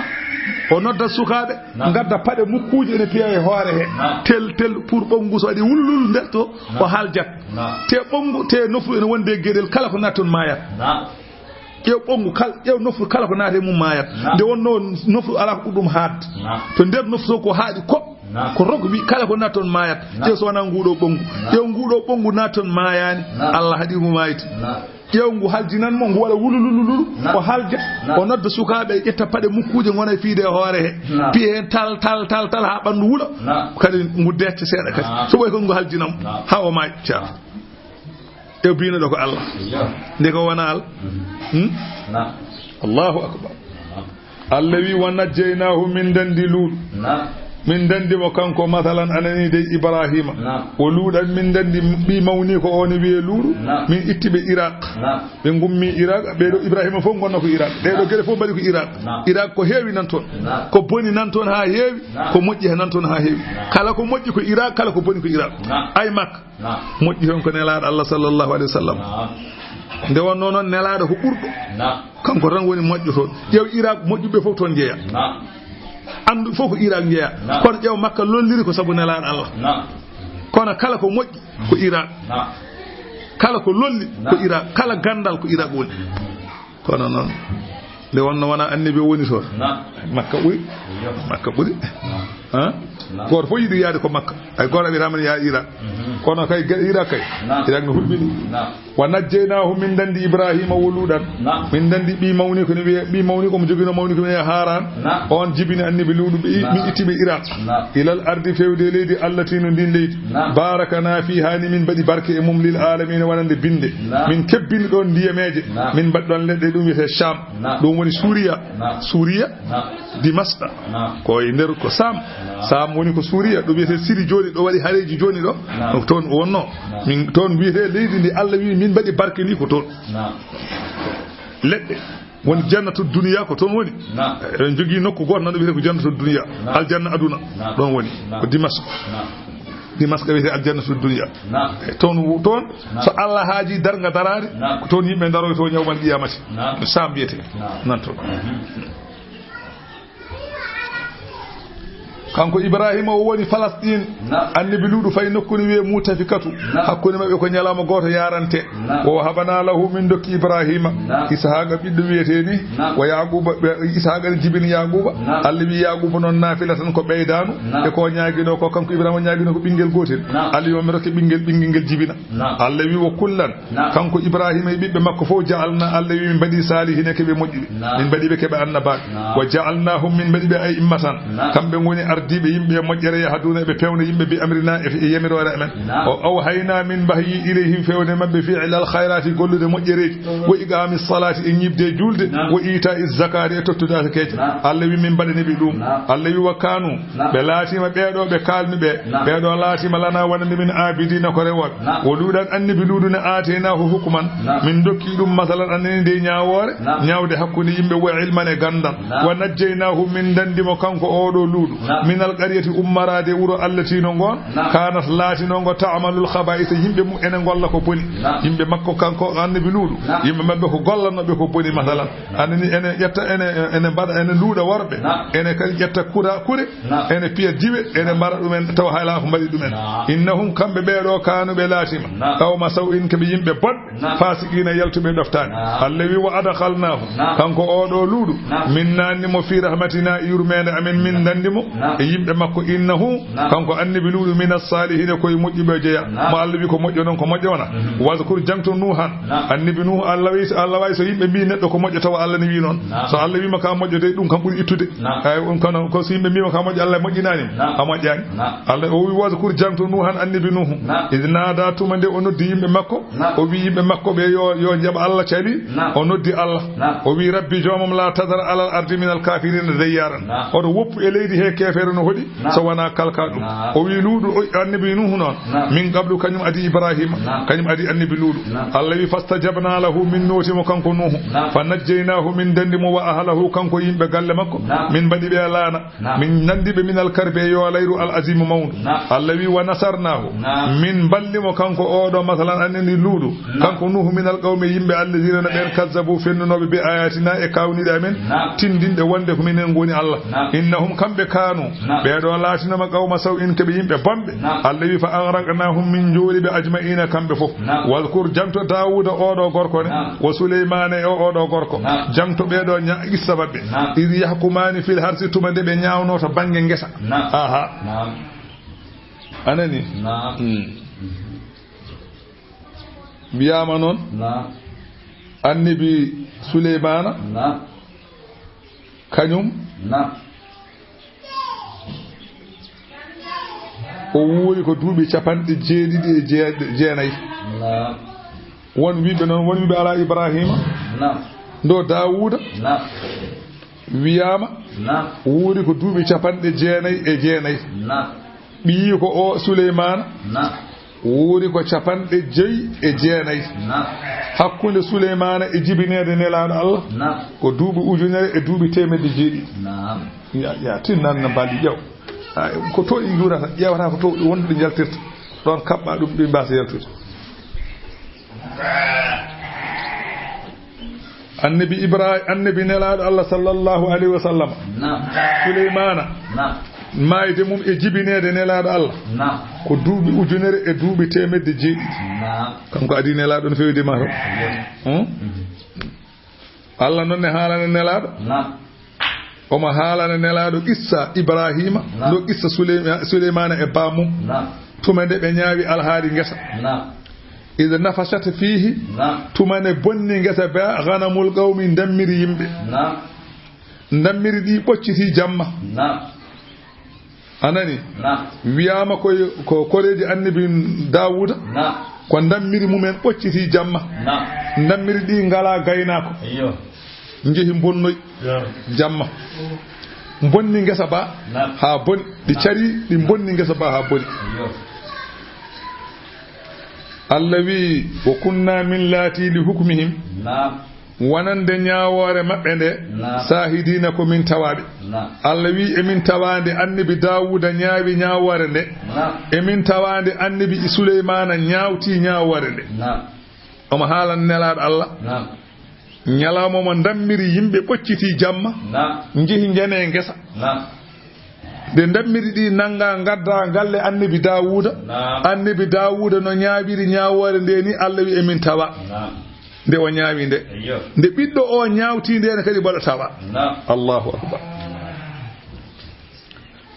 O nodda sukaaɓe, naam. Ngadda paɗe mukkuuje ene piya e hoore he. Naam. Tel, tel, pour ɓonngu so waɗi wulwul nder to, naam. O haljat. Naam. Te ɓonngu, te nofru ene wonde e geɗel, kala ko natton maayat. Naam. Ƴeew ɓonngu kal-, ƴeew nofru kala ko naata e mum maayat. Naam. Nde wonno nofru alaa ko ɓuri ɗum haatde. Naam. To nder nofru to ko haaɗi ko, naam. Ko rogbi kala ko natton maayat. Naam. Ƴeew so wonaa nguuɗo ɓonngu. Naam. Ƴeew nguuɗo ɓonngu natton maayaani. Naam. Allah haɗi mo maayde. Naam. Ƴeew ngu haljinan mo, ngu waɗa wululululu, naam. O halja, naam. O nodda sukaaɓe, ƴetta paɗe mukkuuje ngona e fiyde e hoore he. Naam. Piya heen tal, tal, tal, tal, haa ɓanndu wula. Naam. Kadi ngu deette seeɗa kadi. Naam. So ɓoy ko ngu haljinan mo. Naam. Haa o maayi, car. Naam. E biino ɗo ko Allah. Iyo. Nde ko wona Allah. Mhm. Hmm? Naam. Allahu akbar. Naam. Allah wi, "Wa najjaynaahu", min ndanndi Luuɗu. Naam. Min ndanndi mo kanko, masalan, anani dey Ibrahima. Naam. Wo Luuɗan, min ndanndi ɓii mawni ko o ne wiyee Luuɗu. Naam. Min itti ɓe Iraq. Naam. Ɓe ngummi Iraq, ɓee ɗo Ibrahima fof ngonna ko Iraq. Ɗee ɗo gere fof mbaɗi ko Iraq. Naam. Iraq ko heewi nan toon. Naam. Ko boni nan toon haa heewi, naam. Ko moƴƴi he nan toon haa heewi. Naam. Kala ko moƴƴi ko Iraq, kala ko boni ko Iraq. Naam. Ay Makka. Naam. Moƴƴi heen ko Nelaaɗo Allah sallallahu alayhi wa sallam. Naam. Nde wonnoo noon Nelaaɗo ko ɓurɗo. Naam. Kanko tan woni moƴƴo toon. Ƴeew Iraq moƴƴuɓe fof toon njeya. Naam. Anndu fof ko Iraq njeya. Naam. Kono ƴeew Makka lolliri ko sabu Nelaaɗo Allah. Naam. Kono kala ko moƴƴi ko Iraq. Naam. Kala ko lolli ko naam. Iraq. Kala ganndal ko Iraq woni. Kono noon, nde wonno wona annabi o woni toon. Naam. Makka ɓuri. Iyo. Makka ɓuri. Naam. Ha? Naam. Gooto fof yiɗi yaade ko Makka. Hay gooto a wiyata man yaa Iraq. Mhm. Kono kay ge-, Iraq kay. Naam. Iraq no hulɓini. Naam. "Wa najjaynaahu", min ndanndi Ibrahima wo Luuɗan. Naam. Min ndanndi ɓii mawni ko ne wiyee, ɓii mawni ko mo joginoo mawni ko ne wiyee Haran. Naam. On jibini annabi Luuɗu ɓe i-, naam. Min itti ɓe Iraq. Naam. "Ilal ardi", fewde e leydi, "allati", no ndin leydi. Naam. "Barakana fiha", ni min mbaɗi barke e mum, "lil alamina", wonande binde. Naam. Min kebbini ɗon ndiyameeje. Naam. Min mbaɗi ɗon leɗɗe, ɗum wiyetee Sham. Naam. Ɗum woni Suuriya. Naam. Suuriya, naam. Dimasqa. Naam. Ko e nder ko Sam. Naam. Sam woni ko Suuriya, ɗo wiyetee Siri jooni, ɗo waɗi hareeji jooni ɗo. Naam. Ɗum toon o wonnoo. Naam. Min toon wiyetee leydi ndi Allah wi min mbaɗi barke ndi ko toon. Naam. Leɗɗe. Woni jannatu duniya ko toon woni. Naam. Eɗen jogii nokku gooto nan ɗo wiyetee ko jannatu duniya. Naam. Aljanna aduna. Naam. Ɗon woni. Naam. Ko Dimasqa. Naam. Dimasqa wiyetee aljannatu duniya. Naam. E toon wo-, toon, naam. So Allah haaji darnga daraade, naam. Ko toon yimɓe ndaroytoo yawmal qiyamati. Naam. No Sam wiyetee. Naam. Nan toon. Mhm. Kanko Ibrahima o woni Falasɗin. Naam. Annabi Luuɗu fayi nokku ne wiyee Mutafikatu. Naam. Hakkunde maɓɓe ko ñalawma gooto yarante. Naam. "Wa wahabna lahu", min ndokki Ibrahima. Naam. "Ishaqa", ɓiɗɗo wiyetee ni. Naam. "Wa Yaquba", ɓe, Ishaqa ne jibini Yaquba. Naam. Allah wi Yaquba noon naafila tan ko ɓeydaanu. Naam. E ko ñaaginoo ko, kanko Ibrahima ñaaginoo ko ɓinngel gootel. Naam. Allah wi, "Mi rokke ɓinngel, ɓinngel ngel jibina." Naam. Allah wi, "Wa kullan." Naam. Kanko Ibrahima e ɓiɓɓe makko fof, "Ja'alna", Allah wi, "Min mbaɗi saalihina keɓe moƴƴuɓe." Naam. "Min mbaɗi ɓe keɓe annabaaɓe." Naam. "Wa ja'alnahum", min mbaɗi ɓe a'immatan. Naam. Kamɓe ngoni Diiɓe yimɓe e moƴƴere, yahduuna eɓe pewna yimɓe bi amrina e e yamiroore amen. Naam. O awhayna min wahyi ilayhim fewde maɓɓe fi ilal khayraati gollude moƴƴereeji. Mhm. Wa iqaami salaati e ñiiɓde julde. Naam. Wa itaa zakaati e tottude zakakeeji. Naam. Allah wi min mbaɗani ɓe ɗum. Naam. Allah wi wa kaanu. Naam. Ɓe laatiima ɓeeɗo ɓe kaalmi ɓe. Naam. Ɓeeɗo laatiima lana wonande min aabidiina ko rewooɓe. Naam. Wo luuɗan annabi luuɗu ne aataynaahu hukman. Naam. Min dokki ɗum masalan anani nde ñaawoore. Naam. Ñaawde hakkunde yimɓe wo ilman e ganndal. Naam. Wa najjaynaahu min ndanndi mo kanko oɗo luuɗu. Naam. Minal qaryati ummaraade wuro allati no ngoon. Naam. Kaanat laatinongo ta'malul khaba'isa yimɓe mum ene ngolla ko boni. Naam. Yimɓe makko kanko annabi luuɗu. Naam. Yimɓe maɓɓe ko gollanooɓe ko boni masalan. Anani ene ƴetta ene ene mbaɗa ene luuɗa worɓe. Naam. Ene kadi ƴetta kura kure. Naam. Ene piya diwe ene mbaɗa ɗumen tawa hay alaa ko mbaɗi ɗumen. Naam. Innahum kamɓe ɓeeɗo kaanuɓe laatima. Naam. Qawma saw'in keɓe yimɓe bonɓe. Naam. Fasiqina yaltuɓe ɗoftaani. Naam. Allah wi wa adkhalnahu. Naam. Kanko oɗo luuɗu. Naam. Min nanni mo fi rahmatina yurmeende amen min ndanndi mo. Naam. E yimɓe makko innahu. Naam. Kanko annabi luuɗu min as-salihina koye moƴƴuɓe jeya. Naam. Mo Allah wi ko moƴƴo noon ko moƴƴo wona. Mhm. Wazkur jangto Nuhan. Naam. Annabi Nuhu Allah wi Allah wawi so yimɓe mbi neɗɗo ko moƴƴo tawa Allah ne wi noon. Naam. So Allah wima ka moƴƴo de ɗum kam ɓuri ittude. Naam. Ay on kono ko so yimɓe mbima ka moƴƴo Allah moƴƴinani. Naam. A moƴƴani. Naam. Allah o wi wazkur jangto Nuhan annabi Nuhu. Naam. Iz nada tuma nde o noddi yimɓe makko. Naam. O wi yimɓe makko ɓe yo yo njaɓ Allah cali. Naam. O noddi Allah. Naam. O wi rabbi joomam la tadar alal ardi minal kafirina dayyaran. Naam. Oto woppu e leydi he keefeero no hoɗi. Naam. So wona kalka ɗum. Naam. O wi luuɗu o annabi Nuhu noon. Naam. Min qablu kañum adi Ibrahima. Naam. Kañum adi annabi luuɗu. Naam. Allah wi fastajabna lahu min nooti mo kanko Nuhu. Naam. Fa najjaynahu min ndanndi mo wa ahlahu kanko yimɓe galle makko. Naam. Min mbaɗi ɓe laana. Naam. Min nandi ɓe minal karbi e yoolayru al azimu mawndu. Naam. Allah wi wa nasarnahu. Naam. Min mballi mo kanko oɗo masalan anani luuɗu. Naam. Kanko Nuhu minal qawmi yimɓe alladina no ɓen kazzabu fennunooɓe bi ayatina e kawniɗe amen. Naam. Tindinɗe wonde ko minen ngoni Allah. Naam. Innahum kamɓe kanu. Naam. Ɓeeɗo laatinoma qawma saw in keɓe yimɓe bonɓe. Naam. Allah wi fa agraqnahum min njooli ɓe ajma'ina kamɓe fof. Naam. Wadkur janto Dawuda oɗo gorko ne. Naam. Wa Suleymana e oɗo gorko. Naam. Janto ɓeeɗo ña qissa maɓɓe. Naam. Id yahkumani fil harsi tuma nde ɓe ñaawno to bannge ngesa. Naam. Aha. Naam. Anani? Naam. Hmm. Wiyaama noon. Naam. Annabi Suleymana. Naam. Kañum. Naam. O wuuri ko duuɓi capanɗe jeeɗiɗi e jee-, jeenayi. Naam. Won wiɓe noon, won wiɓe ala Ibrahima. Naam. Ndo Dawuda. Naam. Wiyaama. Naam. Wuuri ko duuɓi capanɗe jeenayi e jeenayi. Naam. Ɓiyiiko o Suleymaana. Naam. Wuuri ko capanɗe joyi e jeenayi. Naam. Hakkunde Suleymaana e jibineede nelaaɗo Allah. Naam. Ko duuɓi ujunere e duuɓi teemedde jeeɗiɗi. Naam. Ya, ya, tinnan na mbaali ƴeew. Ay, ko to ɗi njuurata, ƴeewata ko to wonde ɗi njaltirta. Ɗoon kaɓɓa ɗum, ɗi mbaasa yaltude. Annabi Ibra-, annabi nelaaɗo Allah sallallahu alayhi wa sallam. Naam. Suleymaana. Naam. Maayde mum e jibineede nelaaɗo Allah. Naam. Ko duuɓi ujunere e duuɓi teemedde jeeɗiɗi. Naam. Kanko adii nelaaɗo no feewde ma to. Yes. Hmm? Mhm. Allah noon ne haalana nelaaɗo. Naam. Omo haalana nelaaɗo qissa Ibrahima, naam, ɗo qissa Suleyma-, Suleymaana e baamum. Naam. Tuma nde ɓe ñaawi alhaali ngesa. Naam. Ida nafashat fiihi, naam, tuma nde bonni ngesa ba, ganamul qawmi, ndammiri yimɓe. Naam. Ndammiri ɗi ɓocciti jamma. Naam. A nani? Naam. Wiyaama ko, ko koreeji annabi Daawuda, naam, ko ndammiri mumen ɓocciti jamma. Naam. Ndammiri ɗi ngalaa gaynaako. Iyo. Njehi mbonnoyi. Iyo. Jamma. Mbonni ngesa ba, naam, haa boni. Ɗi, naam, cari, ɗi mbonni ngesa ba haa boni. Iyo. Allah wi'i, "Wa kunna min laati li hukmihim." Naam. Wonande ñaawoore maɓɓe nde, naam, saahidiina ko min tawaaɓe. Naam. Allah wi'i, "Emin tawaande annabi Daawuda ñaawi ñaawoore nde." Naam. Emin tawaande annabi Suleymaana ñaawti ñaawoore nde. Naam. Omo haalana nelaaɗo Allah. Naam. Ñalawma mo ndammiri yimɓe ɓocciti jamma, naam, njehi njane ngesa. Naam. Nde ndammiri ɗi nannga ngadda galle annabi Daawuda. Naam. Annabi Daawuda no ñaawiri ñaawoore nde ni, Allah wi, "Emin tawa." Naam. Nde o ñaawi nde. Eyyo. Nde ɓiɗɗo o ñaawti nde ne kadi mbaɗa tawa. Naam. Allahu akbar.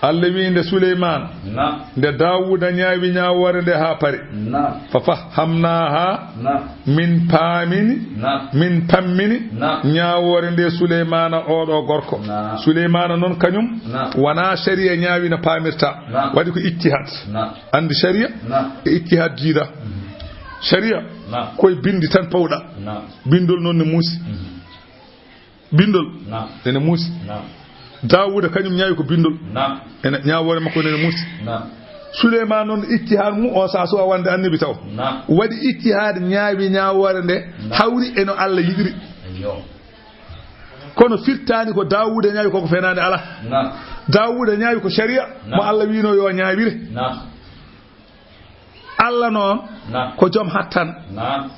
Allah wi'i nde Suleymaana, Naam. nde Daawuda ñaawi ñaawoore nde haa pari. Naam. Fa fahhamnaaha, Naam. min paamini, Naam. min pammini Naam. ñaawoore nde Suleymaana oo ɗoo gorko. Naam. Suleymaana noon kañum Naam. wonaa sariya ñaawi no paamirta. Naam. Waɗi ko ijtihaad. Naam. Anndi sariya Naam. e ijtihaad jiida. Mhm. Sariya Naam. koye binndi tan pawɗa. Naam. Binndol noon ne muusi. Mhm. Binndol Naam. ene muusi. Naam. Daawuda kañum ñaawi ko binndol. Naam. Ene ñaawoore makko nde ene muusi. Naam. Suleymaana noon ijtihaad mum o, so a suwa wonde annabi taw. Naam. Waɗi ijtihaad ñaawi ñaawoore nde Naam. hawri e no Allah yiɗiri. Eyyo. Kono firtaani ko Daawuda ñaawi koko fenaande alaa. Naam. Daawuda ñaawi ko sariya mo Naam. Allah wiino yo ñaawire. Naam. Allah noon Naam. ko joom hattana. Naam.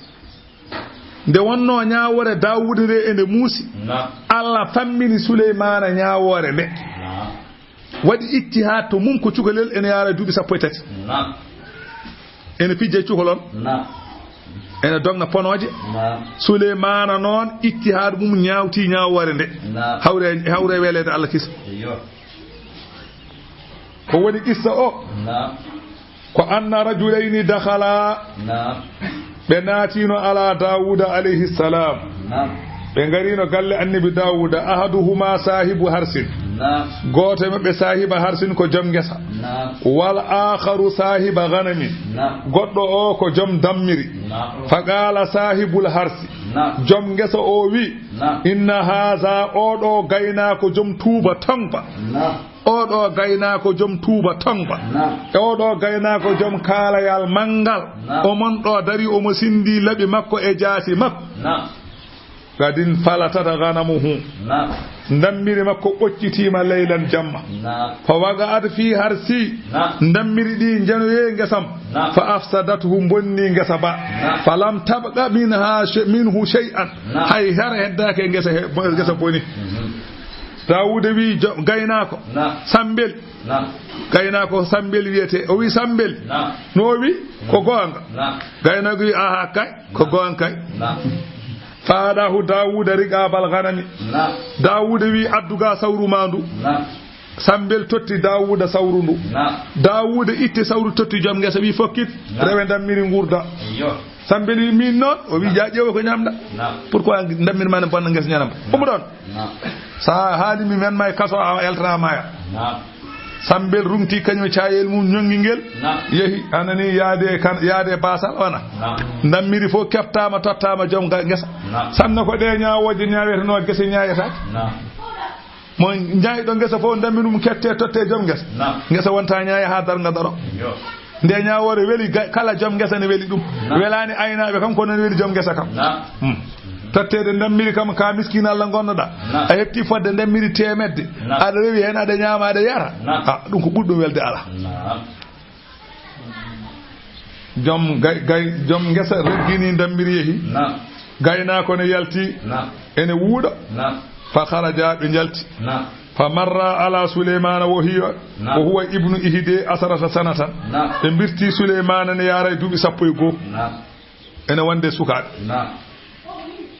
Nde wonnoo ñaawoore Daawuda nde ene muusi, Naam. Allah fammini Suleymaana ñaawoore nde. Naam. Waɗi ijtihaad to mum ko cukalel ene yaara duuɓi sappo e tati. Naam. Ene fijja e cukaloon. Naam. Ene dogna ponooje. Naam. Suleymaana noon ijtihaad mum ñaawti ñaawoore nde. Naam. Hawre, hawre weleede Allah kisa. Eyyo. Ko woni qissa o? Naam. Ko anna rajulayni dakhala. Naam. Ɓe naatino ala Daawuda alayhi salam. Naam. Ɓe ngarino galle annabi Daawuda. Ahaduhuma saahibu harsin. Naam. Gooto e maɓɓe saahiba harsin ko joom ngesa. Naam. Wal aakharu saahiba ghanamin. Naam. Goɗɗo o ko joom dammiri. Naam. Fa qaala saahibul harsi. Naam. Joom ngesa o wi, Naam. Inna haza, oɗo gaynaako joom tuuba tongba. Naam. Oɗo gaynaako joom tuuba tongba. Naam. Oɗo gaynaako joom kaalayal manngal. Naam. Omon ɗo dari omo sindi laɓi makko e jaasi makko. Naam. Gadin falatat ghanamuhu. Naam. Ndammiri makko ɓoccitiima leylan jamma. Naam. Fa waqa'at fi harsi. Naam. Ndammiri ɗi njanoye ngesam. Naam. Fa afsadathu, bonni ngesa ba. Naam. Fa lam tabqa minha she-, minhu shay'an. Naam. Hay hara heddaaki e ngesa he, ngesa boni. Mhm. Daawuda wi jo-, gaynaako. Naam. Sambel. Naam. Gaynaako Sambel wiyete. O wi Sambel. Naam. No o wi? Ko goonga. Naam. Gaynaako wi, "Aha, kay. Ko goonga kay." Naam. Fa adahu Daawuda riqabal ghanami. Naam. Daawuda wi, "Addu ga sawru ma ndu." Naam. Sambel totti Daawuda sawru ndu. Naam. Daawuda itti sawru totti joom ngesa wi, "Fokkit, Naam. rewe ndammiri ngurda." Eyyo. Sambel wi, "Min noon?" O wi, Naam. "Ja ƴeewa ko ñamɗa." Naam. "Pourquoi ndammiri ma ne bonna ngesa ñanam?" Naam. Ummo ɗoon. Naam. So a haali mi men ma e kaso a eltanaama ya. Naam. Sambel rungti kañum e caayel mum ñonngi ngel. Naam. Yehi, anani yaade kan, yaade baasal wana. Naam. Ndammiri fof keɓtaama, tottaama joom ga-, ngesa. Naam. Sanne ko ɗe ñaawooje ñaawetenoo gese ñaayetaake. Naam. Mo ñaayɗo ngesa fof, ndammiri mum kette, totte joom ngesa. Naam. Ngesa wonta ñaaya haa darnga daro. Yo. Nde ñaawoore weli ga-, kala joom ngesa ne weli ɗum. Naam. Welaani aynaaɓe kam, kono ne weli joom ngesa kam. Naam. Hmm. Totteede ndammiri kam, ka miskiin Allah ngonnoɗaa. Naam. A heɓti fodde ndammiri teemedde. Naam. Aɗa rewi heen, aɗa ñaama, aɗa yara. Naam. Ah, ɗum ko ɓuri ɗum welde alaa. Naam. Joom gay-, gay-, joom ngesa reggini ndammiri yehi. Naam. Gaynaako ne yalti. Naam. Ene wuuɗa. Naam. Fa kharaja, ɓe njalti. Naam. Fa marra ala Suleymaana wa hiya, Naam. wa huwa ibnu ihde asarata sanatan. Naam. Ɓe mbirti Suleymaana ne yaara e duuɓi sappo e goo. Naam. Ene wonde sukaaɓe. Naam.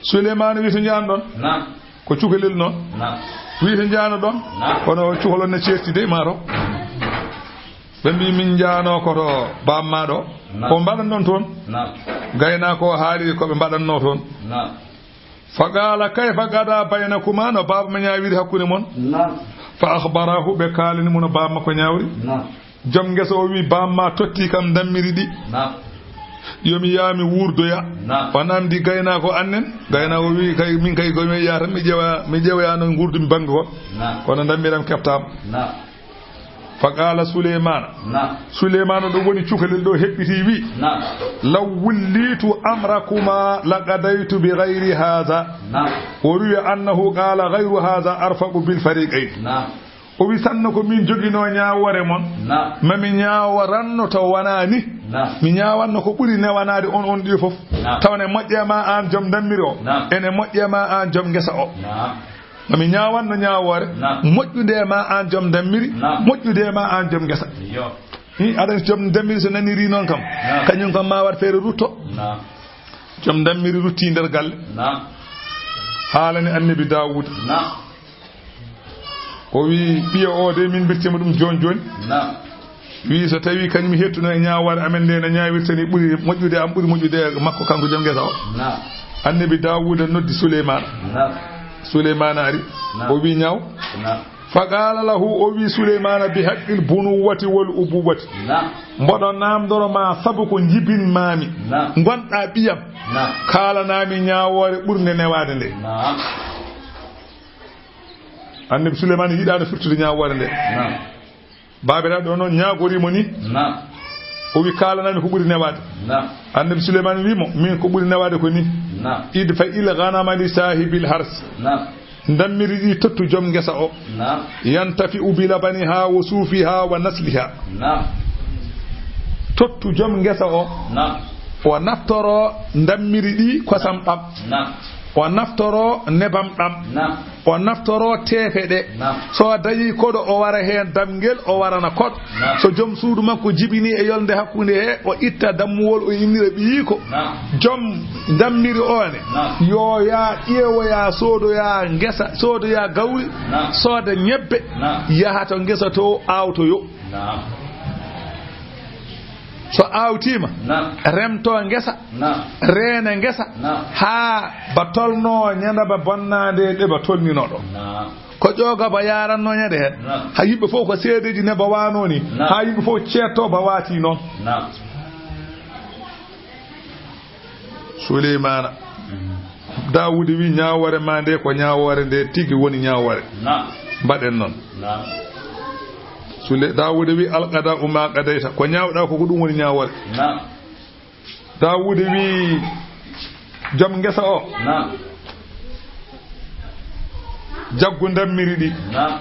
Suleymaana wi, "To njaano ɗon?" Naam. Ko cukalel noon. Naam. Wi, "To njaano ɗon?" Naam. Kono cukalon ne ceerti de, maa to. Ɓe mbi, "Min njaano ko to baamma ɗo." Naam. Ko mbaɗannon toon? Naam. Gaynaako o haali ko ɓe mbaɗanno toon. Naam. Fa qaala, "Kayfa qada baynakuma?" No baaba ma ñaawiri hakkunde mon. Naam. Fa akhbarahu, ɓe kaalani mo no baaba makko ñaawri. Naam. Joom ngesa o wi, "Baaba ma totti kam ndammiri ɗi. Naam. Yo mi yaha mi wuurdoya." Naam. O namdi gaynaako annen. Gaynaako wi, "Kay, min kay ko mi yaha tan mi ƴeewa, mi ƴeewoya no nguurdumi bannge goo." Naam. Kono ndammiri am keɓtaama. Naam. Fa qaala Suleymaana. Naam. Suleymaana ɗo woni cukalel ɗo heɓɓiti wi, Naam. "Law wullitu amrakuma laqadaytu bi ghayri hadha." Naam. O wi annahu qaala ghayru hadha arfaqu bil fariqayn. Naam. O wi, "Sanne ko min joginoo ñaawoore mon, Naam. ma mi ñaaworanno to wonaa ni. Naam. Mi ñaawanno ko ɓuri newanaade on, on ɗi fof. Naam. Tawa ne moƴƴe ma aan joom ndammiri o, Naam. ene moƴƴe ma aan joom ngesa o." Naam. Ma mi ñaawanno ñaawoore, Naam. moƴƴude ma aan joom ndammiri, Naam. moƴƴude ma aan joom ngesa. Yo. Hi, aɗa anndi joom ndammiri so naniri noon kam, Naam. kañum kam ma waɗ feere rutto. Naam. Joom ndammiri rutti nder galle. Naam. Haalani annabi Daawuda. Naam. O wi, "Ɓiya o de, min mbirtima ɗum jooni jooni." Naam. Wi, "So tawi kañum hettuno e ñaawoore amen nde, no ñaawirta ni ɓuri moƴƴude am, ɓuri moƴƴude e makko kanko joom ngesa o." Naam. Annabi Daawuda noddi Suleymaana. Naam. Suleymaana ari. Naam. O wi, "Ñaaw." Naam. Fa qaala lahu, o wi Suleymaana, "Bi haqqil bunuwwati wal ubuwwati." Naam. Mboɗo naamndoro ma sabu ko njibinmaami. Naam. Ngonɗa ɓiyam. Naam. Kaalanami ñaawoore ɓurnde newaade nde. Naam. Annabi Suleymaana yiɗaano firtude ñaawoore nde. Naam. Baabiraaɗo o noon ñaagoriimo ni. Naam. O wi, "Kaalanami ko ɓuri newaade." Naam. Annabi Suleymaana wi mo, "Min ko ɓuri newaade ko ni." Naam. "Idfa il ghanama li saahibil hars." Naam. Ndammiri ɗi tottu joom ngesa o. Naam. "Yantafi'u bi labaniha wa suufiha wa nasliha." Naam. Tottu joom ngesa o. Naam. O naftoro ndammiri ɗi kosam ɗam. Naam. O naftoro nebam ɗam. Naam. O naftoro teefe ɗe. Naam. So dañi koɗo, o wara heen damngel, o warana koɗo. Naam. So joom suudu makko jibini e yolnde hakkunde he, o itta dammuwol, o innira ɓiyiiko. Naam. Joom ndammiri o ne, naam, yo yaa ƴeewoya, soodoya ngesa, soodoya gawri, naam, sooda ñebbe, naam, yaha to ngesa to, aawtoyo. Naam. So aawtiima, naam, remto ngesa, naam, reena ngesa, naam, haa ba tolno ñande ba bonnaande ɗe ba tolnino ɗo. Naam. Ko ƴooga ba yaranno ñande heen. Naam. Haa yimɓe fof ko seedeeji ne ba waano ni. Naam. Haa yimɓe fof ceetto ba waati noon. Naam. Suleymaana. Mhm. Daawuda wi, "Ñaawoore ma nde ko ñaawoore nde tigi woni ñaawoore." Naam. Mbaɗen noon. Naam. Sule-, Daawuda wi, "Al qadaa'u ma qadayta." Ko ñaawɗa ko, ko ɗum woni ñaawoore. Naam. Daawuda wi joom ngesa o, naam, "Jaggu ndammiri ɗi." Naam.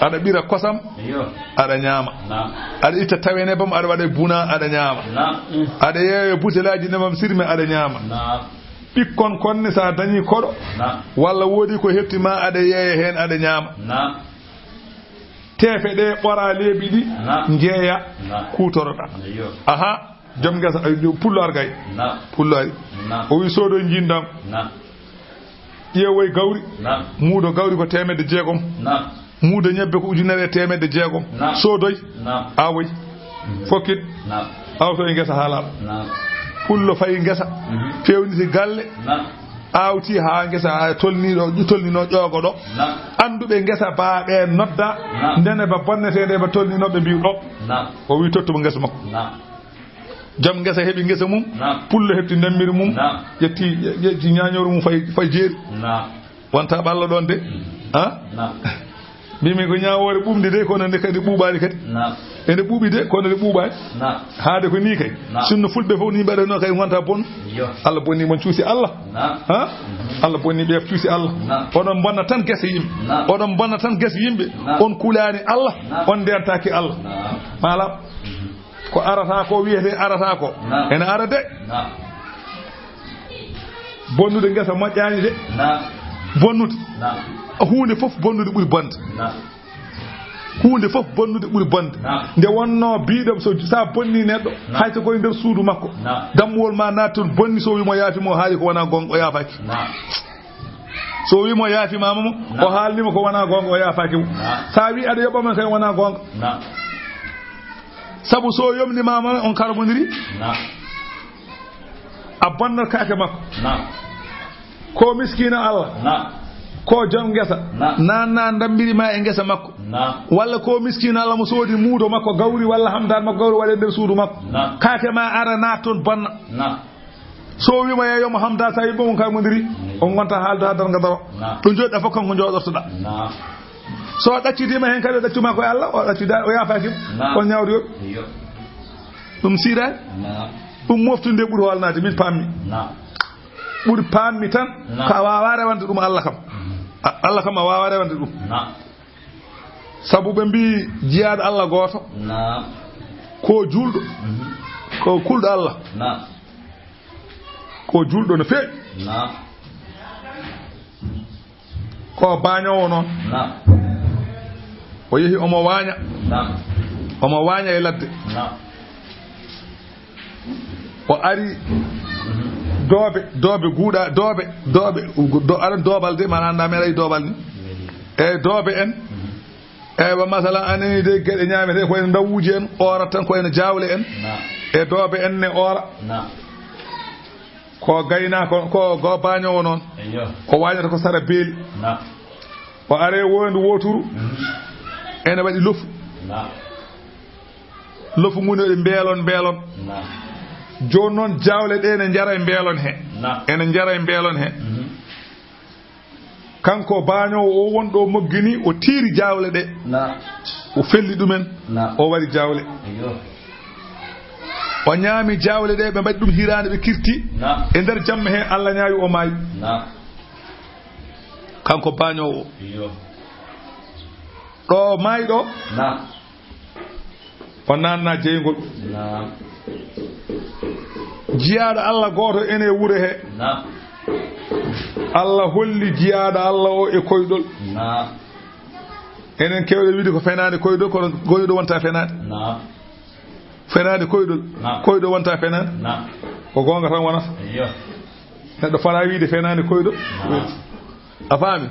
Aɗa ɓira kosam, iyo, aɗa ñaama. Naam. Aɗa itta tawe nebam, aɗa waɗa e buna, aɗa ñaama. Naam. Aɗa yeeya butelaaji nebam sirme, aɗa ñaama. Naam. Ɓikkon kon ne, so a dañi koɗo, naam, walla woodi ko hefti ma, aɗa yeeya heen, aɗa ñaama. Naam. Teefe ɗe ɓora leeɓi ɗi, naam, njeeya, naam, kuutoroɗa. Iyo. Aha. Joom ngesa, eh, pullo ar gay. Naam. Pullo ari. Naam. O wi, "Soodoy njiindaam." Naam. Ƴeewoy gawri. Naam. Muudo gawri ko teemedde jeegom. Naam. Muudo ñebbe ko ujunere e teemedde jeegom. Naam. Soodoy. Naam. Aawoy. Mhm. Fokkit. Naam. Awto e ngesa haa laaɓa. Naam. Pullo fayi ngesa. Mhm. Feewniti galle. Naam. Aawti haa ngesa haa tolni ɗo, tolnino ƴoogo ɗo. Naam. Annduɓe ngesa baa ɓe nodda. Naam. Ndene ba bonneteende ba tolnino ɓe mbiw ɗo. Naam. O wi tottumo ngesa makko. Naam. Joom ngesa heɓi ngesa mum, naam, pullo heɓti ndemmiri mum, naam, ƴetti, ƴe-, ƴetti ñaañooru mum fay, fay jeeri. Naam. Wonta ɓalla ɗoon de. Mm. Ha? Naam. Mbimi ko ñaawoore ɓuuɓnde de, kono nde kadi ɓuuɓaani kadi. Naam. Ene ɓuuɓi de, kono nde ɓuuɓaani. Naam. Haade ko nii kay. Naam. Sinno fulɓe fof nii mbaɗatnoo kay, ngonta bonno. Iyo. Allah bonni mon, cuusi Allah. Naam. Ha? Mhm. Allah bonni ɓe, cuusi Allah. Naam. Oɗon mbonna tan gese yimɓe. Naam. Oɗon mbonna tan gese yimɓe. Naam. On kulaani Allah, naam, on ndentaaki Allah. Naam. Malam. Mhm. Ko arata ko, wiyete arata ko. Naam. Ene ara de. Naam. Bonnude ngesa moƴƴaani de. Naam. Bonnude. Naam. Huunde fof bonnude ɓuri bonde. Naam. Huunde fof bonnude ɓuri bonde. Naam. Nde wonno biiɗam, so sa bonni neɗɗo, naam, hay so koye nder suudu makko, naam, dammuwol ma naatton bonni, so wimo yaafi mo, haali ko wona gonga, o yaafaaki. Naam. So wimo yaafi ma mo, naam, o haalnima ko wona gonga, o yaafaaki mo. Naam. Sa wi aɗa yoɓa man kay wona gonga. Naam. Sabu so yomni ma mo, on karmondiri. Naam. A bonnat kaake makko. Naam. Ko miskiino Allah. Naam. Ko joom ngesa. Naam. Nanna ndambiri ma e ngesa makko. Naam. Walla ko miskiino Allah mo soodi muudo makko gawri walla hamdaan makko gawri waɗe nder suudu makko. Naam. Kaake ma ara naat toon bonna. Naam. So wima ya yomo hamdaan sa yimɓe mon karmondiri. Naam. On ngonta haalde ha darga daro. Naam. Ɗo jooɗiɗa fof kanko jooɗortoɗa. Naam. So ɗaccidiima heen kadi, o ɗaccuma ko e Allah, o ɗaccida, o yaafaaki. Naam. On ñaawri yoɓi. Iyo. Ɗum siiraani. Naam. Ɗum moftude ɓuri hoolnaade, min paammi. Naam. Ɓuri paammi tan, naam, ko a waawaa rewande ɗum Allah kam. Mhm. A-, Allah kam a waawaa rewande ɗum. Naam. Sabu ɓe mbii jiyaaɗo Allah gooto. Naam. Ko juulɗo. Mhm. Ko kulɗo Allah. Naam. Ko juulɗo no feewi. Naam. Ko baañoowo noon. Naam. O yehi omo waaña. Naam. Omo waaña e ladde. Naam. O ari, mhm, doobe, doobe guuɗa, doobe, doobe, do-, aɗa doobal de, mana annda mi aɗa doobal ni. Eyi. Eyi, doobe en. Mhm. Eywa, masalan, anani de geɗe ñaametee ko ene ndawuuji en, oora tan ko ene jaawle en, e doobe en ne oora. Ko gaynaako, ko go baañoowo noon. O waañata ko sara beeli. O are wondu wooturu, ene waɗi lofu. Lofu ngu ne waɗi mbeelon, mbeelon. Jooni noon, jaawle ɗe ne njara e mbeelon he. Ene njara e mbeelon he. Kanko baañoowo o won ɗo moggini, o tiiri jaawle ɗe. O felli ɗumen, o wari jaawle. O ñaami jaawle ɗe, ɓe mbaɗi ɗum hiraande, ɓe kirti. E nder jamma he, Allah ñaawi, o maayi. Kanko baañoowo o. Ɗo maayi ɗo, o naatna jeyngol. Jiyaaɗo Allah gooto ene wure he. Allah holli jiyaaɗo Allah o e koyɗol. Enen keewɗe wiide ko fenaande koyɗol, kono koyɗol wonta fenaande. Fenaande koyɗol, koyɗol wonta fenaande. Ko goonga tan wonata. Neɗɗo fala wiide fenaande koyɗol. A faami?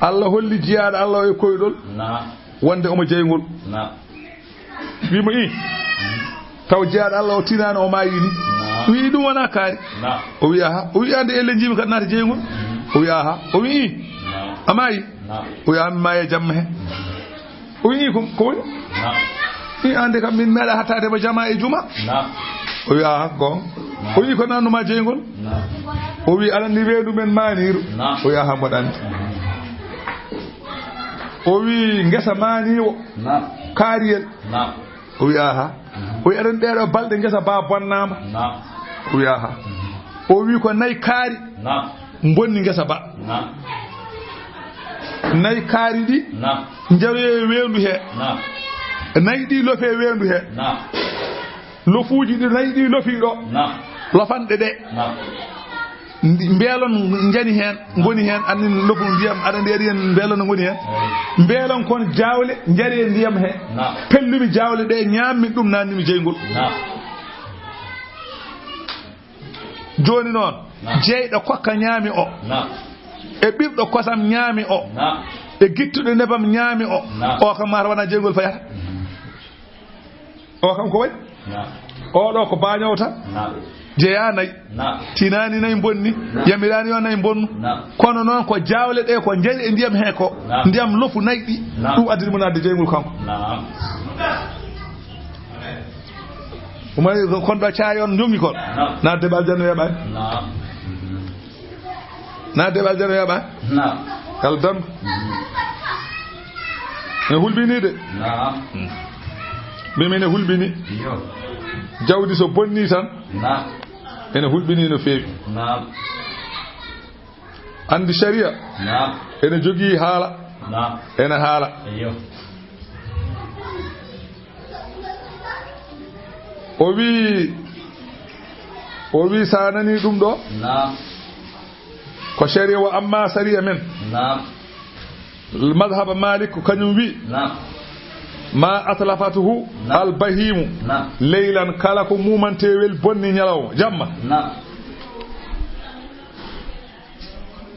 Allah holli jiyaaɗo Allah o e koyɗol wonde omo jeyngol. Wi mo, "Ii, taw jiyaaɗo Allah o tinaani, o maayi ni." Wi, "Ɗum wona kaari." O wi, "Aha." O wi, "Ande elle njiimi kadi naata jeyngol." O wi, "Aha." O wi, "Ii, a maayi?" O wi, "Aha, mi maayi e jamma he." O wi, "Ii, ko, ko woni?" Wi, "Ande kam min meeɗa hattaade mo jama e juma." O wi, "Aha, goonga." O wi, "Ko naatnuma jeyngol?" O wi, "Aɗa anndi weendu men maaniiru?" O wi, "Aha, mboɗa anndi." O wi, "Ngesa maaniiwo, kaariyel." O wi, "Aha." O wi, "Aɗa anndi ɗeeɗo balɗe ngesa ba bonnaama?" O wi, "Aha." O wi, "Ko nayi kaari mbonni ngesa ba. Nayi kaari ɗi njaroye weendu he. Nayi ɗi lofe weendu he. Lofuuji ɗi nayi ɗi lofi ɗo. Lofanɗe ɗe. Ndi-, mbeelon njani heen, ngoni heen, annin lofu ndiyam, aɗa anndi ari en mbeelon no ngoni heen. Mbeelon kon jaawle, njari e ndiyam he. Pellumi jaawle ɗe, ñaammi ɗum, naannimi jeyngol." Jooni noon, jeyɗo kokka ñaami o, e ɓirɗo kosam ñaami o, e gittuɗo nebam ñaami o, o kam mata wona jeyngol fayata. O kam ko waɗi? Oɗo ko baañoowo tan. Jeyaa nayi. Tinaani nayi mbonni. Yamiraani yo nayi mbonnu. Kono noon ko jaawle ɗe ko njari e ndiyam he ko. Ndiyam lofu nayi ɗi. Ɗum addiri mo naatde jeyngol kanko. Umar ko kon ɗo caayon njongi kon. Naatde ɓe aljanna weeɓaani. Naatde ɓe aljanna weeɓaani. Naam. Yalla dan. Ene hulɓini de. Naam. Mbi min ene hulɓini. Iyo. Jawdi so bonni tan. Naam. Ene hulɓini no feewi. Naam. Anndi sharia. Naam. Ene jogii haala. Naam. Ene haala. Iyo. O wi, o wi sa nani ɗum ɗo. Naam. Ko sharia wa amma sharia men. Naam. Madhhab Malik ko kañum wi. Naam. Ma atlafatuhu. Naam. Al bahimu. Naam. Leylan, kala ko mumantewel bonni ñalawma, jamma. Naam.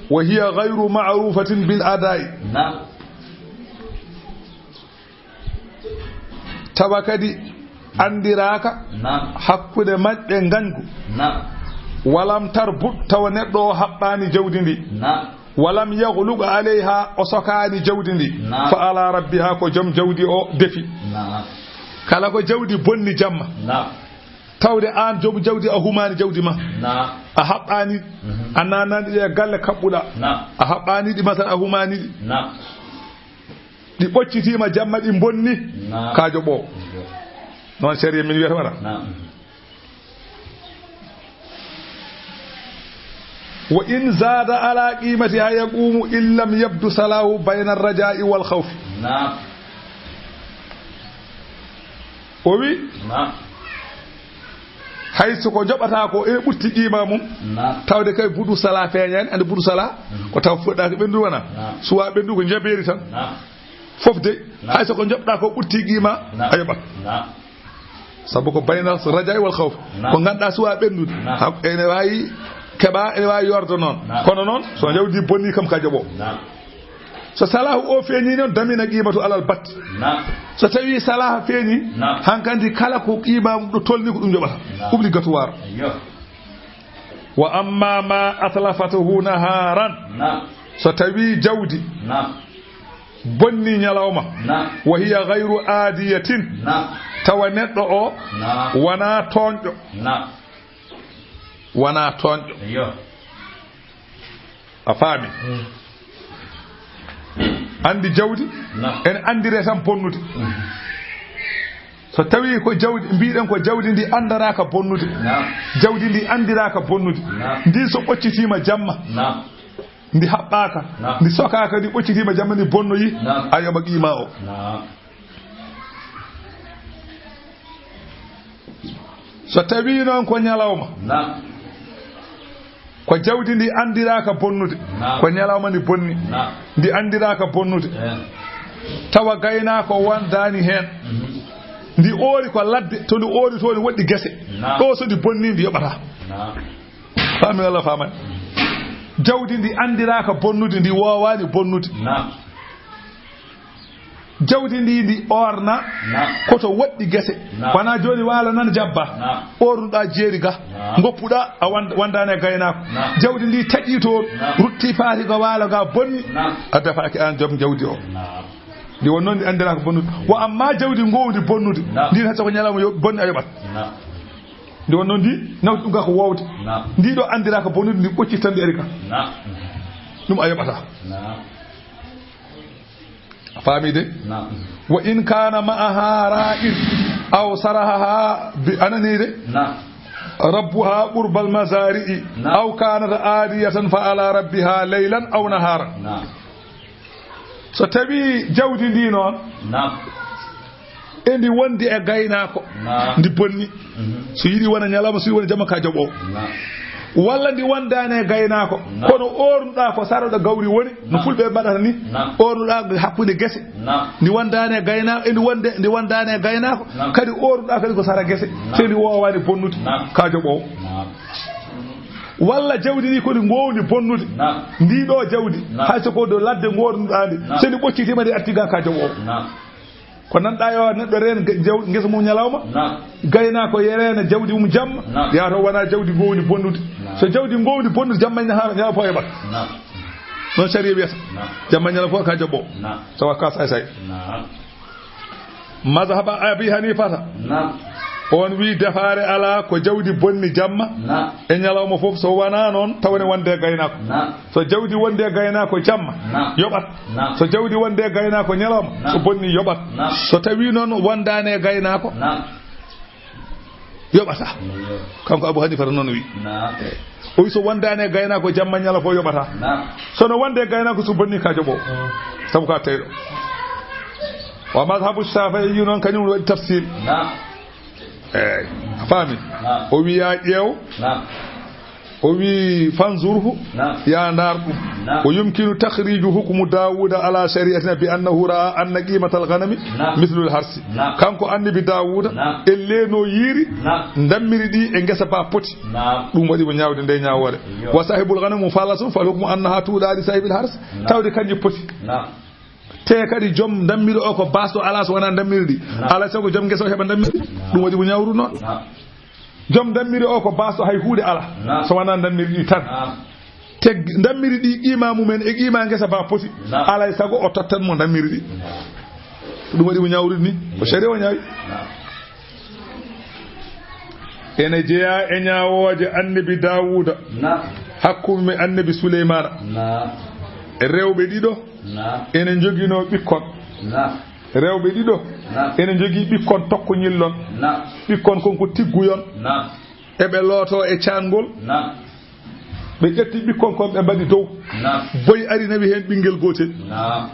Wa hiya ghayru ma'rufatin bil ada'i. Naam. Tawa kadi anndiraaka. Naam. Hakkunde maɓɓe ngañgu. Naam. Walam tarbut, tawa neɗɗo o haɓɓaani jawdi ndi. Naam. Walam yaghlug alayha, o sokaani jawdi ndi. Naam. Fa ala rabbiha, ko joom jawdi o defi. Naam. Kala ko jawdi bonni jamma. Naam. Tawde aan joom jawdi a humaani jawdi ma. Naam. A haɓɓaani, mhm, a naanaani ɗi e galle kaɓɓuɗa. Naam. A haɓɓaani ɗi, masal a humaani ɗi. Naam. Ɗi ɓoccitiima jamma, ɗi mbonni. Naam. Ka joɓo. Noon sariya min wiyata wara. Naam. Wa in zaada ala qimatiha yaqumu in lam yabdu salahu bayna raja'i wal khawfi. Naam. O wi, naam, hay so ko joɓata ko ene ɓurti qima mum, naam, tawde kay budu sala feeñani, ande budu sala, mhm, ko taw fuɗɗaaki ɓendu wona. Naam. Suwa ɓendu ko jabeeri tan. Naam. Fof de, naam, hay so ko joɓɗa ko ɓurti qima, naam, a yoɓat. Naam. Sabu ko bayna raja'i wal khawf. Naam. Ko ngannduɗaa suwa ɓendude. Naam. Ha, ene waawi keɓa, ene waawi yordo noon. Naam. Kono noon, so jawdi bonni kam ka joɓo. Naam. So salahu o feeñi noon, damina qiimatu alal batte. Naam. So tawi salaha feeñi, naam, hankandi kala ko qiima ɗo tolni ko ɗum yoɓata. Naam. Obligatoire. Ayyo. Wa amma ma atlafatuhu naharan. Naam. So tawi jawdi, naam, bonni ñalawma. Naam. Wa hiya ghayru adiyatin. Naam. Tawa neɗɗo o, naam, wona toonƴo. Naam. Wona toonƴo. Ayyo. A faami? Mm. Anndi jawdi, naam, ene anndire tan bonnude. Mm. So tawi ko jawdi, mbiɗen ko jawdi ndi anndaraaka bonnude. Naam. Jawdi ndi anndiraaka bonnude. Naam. Ndi so ɓoccitiima jamma. Naam. Ndi haɓɓaaka. Naam. Ndi sokaaka, ndi ɓoccitiima jamma, ndi bonnoyi. Naam. A yoɓa qiima o. Naam. So tawi noon ko ñalawma. Naam. Ko jawdi ndi anndiraaka bonnude. Naam. Ko ñalawma ndi bonni. Naam. Ndi anndiraaka bonnude. Eh. Tawa gaynaako wondaani heen. Mhm. Ndi oori ko ladde, to ndi oori to ndi woɗɗi gese. Naam. Ɗo so ndi bonni ndi yoɓata. Naam. Faami walla faamaani? Jawdi ndi anndiraaka bonnude, ndi woowaani bonnude. Naam. Jawdi ndi, ndi oorna, naam, ko to woɗɗi gese. Naam. Wona jooni waalo nan jabba. Naam. Oornuɗaa jeeri ga. Naam. Ngoppuɗaa, a wand-, wondaani e gaynaako. Naam. Jawdi ndi taƴi toon, naam, rutti faati ga waalo ga bonni. Naam. A defaaki aan joom jawdi o. Naam. Ndi won noon ndi anndiraaka bonnude. Wa amma jawdi ngoowndi bonnude. Naam. Ndi hay so ko ñalawma yo-, bonni a yoɓat. Naam. Ndi won noon ndi nawti ɗum ga ko woowde. Naam. Ndi ɗo anndiraaka bonnude, ndi ɓocci tan ndi ari ga. Naam. Ɗum a yoɓata. Naam. A faami de? Naam. Wa in kana ma'aha ra'in aw sarahaha bi anani de? Naam. Rabbuha qurbal mazari'i. Naam. Aw kanat adiyatan fa ala rabbiha laylan aw naharan. Naam. So tawi jawdi ndi noon, naam, endi wondi e gaynaako, naam, ndi bonni. Mhm. So yiɗi wona ñalawma, so yiɗi wona jamma, ka joɓo. Naam. Walla ndi wondaani e gaynaako, naam, kono oornuɗaa ko sara ɗo gawri woni, no, naam, fulɓe mbaɗata ni. Naam. Oornuɗaa hakkunde gese. Naam. Ndi wondaani e gaynaako, endi wonde, ndi wondaani e gaynaako, naam, kadi oornuɗaa kadi ko sara gese. Naam. So ndi woowaani bonnude, naam, ka joɓo. Naam. Walla jawdi ndi ko ndi ngoowndi bonnude. Naam. Ndi ɗo jawdi, naam, hay so ko do ladde ngoornuɗaa ndi, naam, so ndi ɓoccitiima ndi arti ga ka joɓo. Naam. Ko nanɗa yo neɗɗo reen ge-, jaw-, ngesa mum ñalawma, naam, gaynaako reena jawdi mum jamma, naam, yaa to wona jawdi ngoowndi bonnude. Naam. So jawdi ngoowndi bonnude jamma ña-, ñalawma fof heɓat. Naam. Noon sariya wiyata. Naam. Jamma ñalawma fof ka joɓo. Naam. Tawa ka say say. Naam. Mazhaba Abi Hanifata. Naam. On wi defaare alaa ko jawdi bonni jamma. Naam. E ñalawma fof so wona noon tawa ne wonde gaynaako. Naam. So jawdi wonde gaynaako jamma. Naam. Yoɓat. Naam. So jawdi wonde gaynaako ñalawma. Naam. So bonni yoɓat. Naam. So tawi noon wondaane gaynaako. Naam. Yoɓata. Iyo. Kanko Abu Hanifata noon wi. Naam. Eh. O wi so wondaani e gaynaako jamma ñala fof yoɓata. Naam. So no wonde e gaynaako so bonni ka joɓo. Mm. Sabu ka teyɗo. Wa mazhabu Shafi'i noon kañum waɗi tafsil. Naam. Eey. A faami? Naam. O wi yaa ƴeew. Naam. O wi fanzurhu. Naam. Yaa ndaar ɗum. Naam. Wa yumkinu takhriju hukmu Dawuda ala shari'atina bi annahu ra'a anna qimatal ghanami, naam, mislul harsi. Naam. Kanko annabi Dawuda, naam, ellee no yiiri, naam, ndammiri ɗi e ngesa ba poti. Naam. Ɗum waɗi mo ñaawde nde ñaawoore. Iyo. Wa sahibul ghanami mufallasun fal hukmu annaha tuuɗa li sahibil hars. Naam. Tawde kanji poti. Naam. Te kadi joom ndammiri o ko baasɗo alaa so wonaa ndammiri ɗi. Naam. Alaa sago joom ngesa o heɓa ndammiri ɗi. Naam. Ɗum waɗi mo ñaawru noon. Naam. Joom ndammiri o ko baasɗo hay huunde alaa. Naam. So wonaa ndammiri ɗi tan. Naam. Te ndammiri ɗi qiima mumen e qiima ngesa ba poti. Naam. Alaa sago o tottan mo ndammiri ɗi. Naam. Ɗum waɗi mo ñaawrude ni. Ko, yes, sariya o ñaawi. Naam. Ene jeyaa e ñaawooje annabi Daawuda. Naam. Hakkunde annabi Suleymaana. Naam. Rewɓe ɗiɗo. Naam. Ene njoginoo ɓikkon. Naam. Rewɓe ɗiɗo. Naam. Ene njogii ɓikkon tokko ñillon. Naam. Ɓikkon kon ko tigguyon. Naam. Eɓe lootoo e caangol. Naam. Ɓe ƴetti ɓikkon kon, ɓe mbaɗi dow. Naam. Boy ari nawi heen ɓinngel gootel. Naam.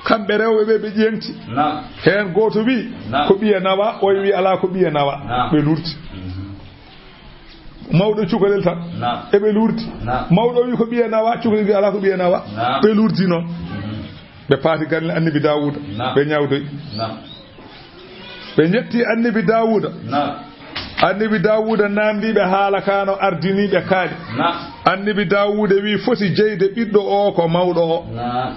Kamɓe rewɓe ɓe, ɓe ƴeeŋti. Naam. Heen gooto wi, naam, ko ɓiye nawa, oya wi alaa ko ɓiye nawa. Naam. Ɓe lurti. Mhm. Mawɗo cukalel tan. Naam. Eɓe lurti. Naam. Mawɗo wi ko ɓiye nawa, cukalel wi alaa ko ɓiye nawa. Naam. Ɓe lurti noon. Mhm. Ɓe paati galle annabi Daawuda. Naam. Ɓe ñaawdoyi. Naam. Ɓe njetti annabi Daawuda. Naam. Annabi Daawuda naamndii ɓe haala ka no ardinii ɓe kaali. Naam. Annabi Daawuda wi foti jeyde ɓiɗɗo o ko mawɗo o. Naam.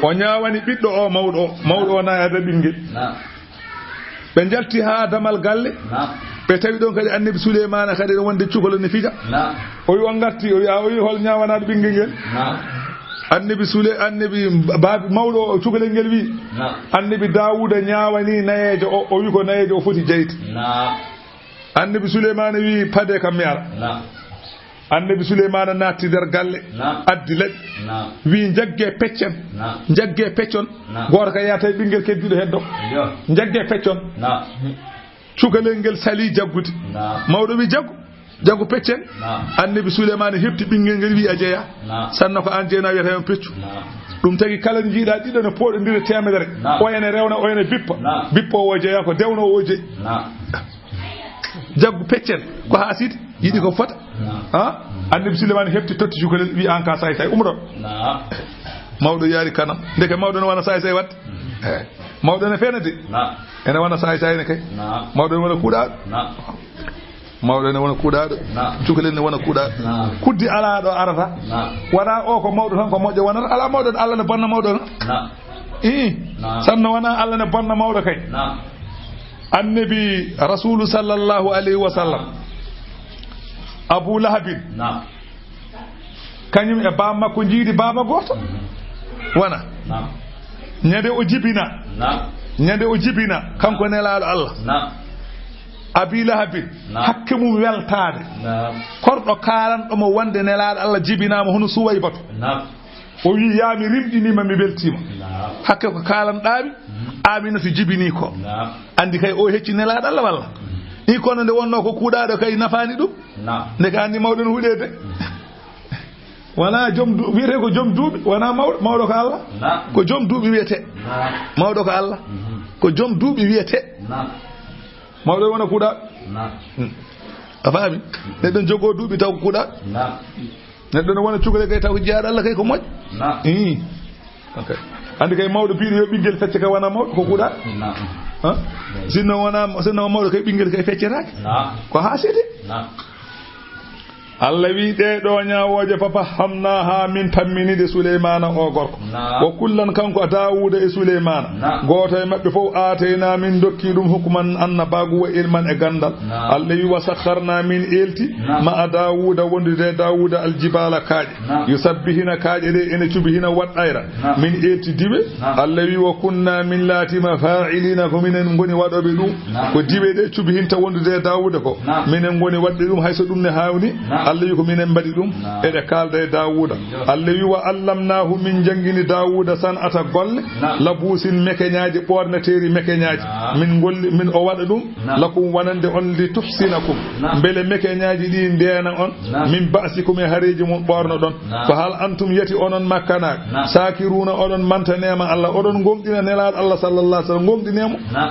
O ñaawani ɓiɗɗo o, mawɗo o, mawɗo o na e adda ɓinngel. Naam. Ɓe njalti haa damal galle. Naam. Ɓe tawi ɗon kadi Annabi Suleymaana kadi ene wonde cukalel ne fija. Naam. O wi, on ngarti, o wi, a, o wi, hol ñaawanaaɗo ɓinngel ngel? Naam. Annabi Sule-, Annabi baabi mawɗo o, cukalel ngel wi, naam, Annabi Daawuda ñaawani nayeejo o, o wi ko nayeejo o foti jeyde. Naam. Annabi Suleymaana wi, pade kam mi ara. Naam. Annabi Suleymaana naatti nder galle, naam, addi laɓi. Naam. Wi, njagge peccen. Naam. Njagge peccon. Naam. Gooto ka yaata e ɓinngel keddiiɗo heddo. Yo. Njagge peccon. Naam. Cukalel ngel sali jaggude. Naam. Mawɗo wi, jaggu, jaggu peccen. Naam. Annabi Suleymaana heɓti ɓinngel ngel wi, a jeya. Naam. Sanna ko aan jeyna wiyata on peccu. Naam. Ɗum tagi kala njiiɗa ɗiɗo ne pooɗondire teemedere. Naam. Oya ne rewna, oya ne bippa. Naam. Bippa o jeya ko dewno o jeyi. Naam. Jaggu peccen ko haa sidi, yiɗi ko fota. Naam. Ha? Annabi Suleymaana heɓti totti cukalel, wi, aan ka say say umro. Naam. Mawɗo yaari kanam. Ndeke mawɗo ne wona say say waɗde. Eh. Mawɗo ne feena de. Naam. Ene wona say say ne kay. Naam. Mawɗo ne wona kuuɗaaɗo. Naam. Mawɗo ne wona kuuɗaaɗo. Naam. Cukalel ne wona kuuɗaaɗo. Naam. Kuddi alaa ɗo arata. Naam. Wona o ko mawɗo tan ko moƴƴo wonata. Alaa mawɗo, Allah ne bonna mawɗo tan. Naam. Ii. Naam. Sanno wona Allah ne bonna mawɗo kay. Naam. Annabi Rasuulu sallallahu alayhi wa sallam. Abu Lahabin. Naam. Kañum e baaba makko njiidi baaba gooto. Mhm. Wona. Naam. Ñande o jibina. Naam. Ñande o jibina, kanko nelaaɗo Allah. Naam. Abi Lahabin, naam, hakke mum weltaade. Naam. Korɗo kaalanɗo mo wonde nelaaɗo Allah jibinaama hono Suwaybatu. Naam. O wi, yaa mi rimɗiniima, mi weltiima. Naam. Hakke ko kaalanɗaa mi, mhm, Aminatu jibinii ko. Naam. Anndi kay o hecci nelaaɗo Allah walla? Mhm. Ii, kono nde wonnoo ko kuuɗaaɗo kay nafaani ɗum. Naam. Nde ka anndi mawɗo no huɗeede. Mhm. Wona joom du-, wiyetee ko joom duuɓi, wona mawɗo, mawɗo ko Allah. Naam. Ko joom duuɓi wiyetee. Naam. Mawɗo ko Allah. Mhm. Ko joom duuɓi wiyetee. Naam. Mawɗo wona kuuɗa. Naam. Hmm. A faami? Neɗɗo jogoo duuɓi taw ko kuuɗa. Naam. Neɗɗo no wona cukalel kay taw ko jeyaaɗo Allah kay ko moƴƴo. Naam. Ii. Ok. Anndi kay mawɗo biiɗo yo ɓinngel fecce kay wona mawɗo ko kuuɗa. Naam. Ha? Sinno wona, sinno mawɗo kay ɓinngel kay feccetaake. Naam. Ko haa sidi. Naam. Allah wi, ɗee ɗoo ñaawooje fa fahhamnaaha, min pammini ɗe Suleymaana o gorko. Naam. Wa kullan, kanko Daawuda e Suleymaana. Naam. Gooto e maɓɓe fof, aataynaa, min ndokki ɗum, hukman, annabaagu, wa ilman, e ganndal. Naam. Allah wi, wa sakharnaa, min eelti, naam, ma'a Daawuda, wondude e Daawuda, aljibaala, kaaƴe. Naam. Yusabbihina, kaaƴe ɗe ene cubi hina waɗɗayra. Naam. Min eelti diwe. Naam. Allah wi, wa kunnaa, min laatiima, faa'iliina, ko minen ngoni waɗooɓe ɗum. Naam. Ko diwe ɗe cubi hinta wondude e Daawuda ko. Naam. Minen ngoni waɗde ɗum, hay so ɗum ne haawni. Naam. Allah wi ko minen mbaɗi ɗum. Naam. Eɗe kaalda e Daawuda. Yo. Allah wi, wa allamnaahu, min njanngini Daawuda san'ata golle. Naam. Labuusin, mekeñaaji, ɓoorneteeri mekeñaaji. Naam. Min ngolli, min o waɗa ɗum. Naam. Lakum, wonande on, li tuhsinakum. Naam. Mbele mekeñaaji ɗi ndeena on. Naam. Min ba'sikum, e hareeji mon ɓoornoɗon. Naam. Fa hal antum, yati onon Makkanaaɓe. Naam. Saakiruuna, oɗon mantaneema Allah, oɗon ngomɗina nelaaɗo Allah sallallahu alaihi wasallam, ngomɗinee mo. Naam.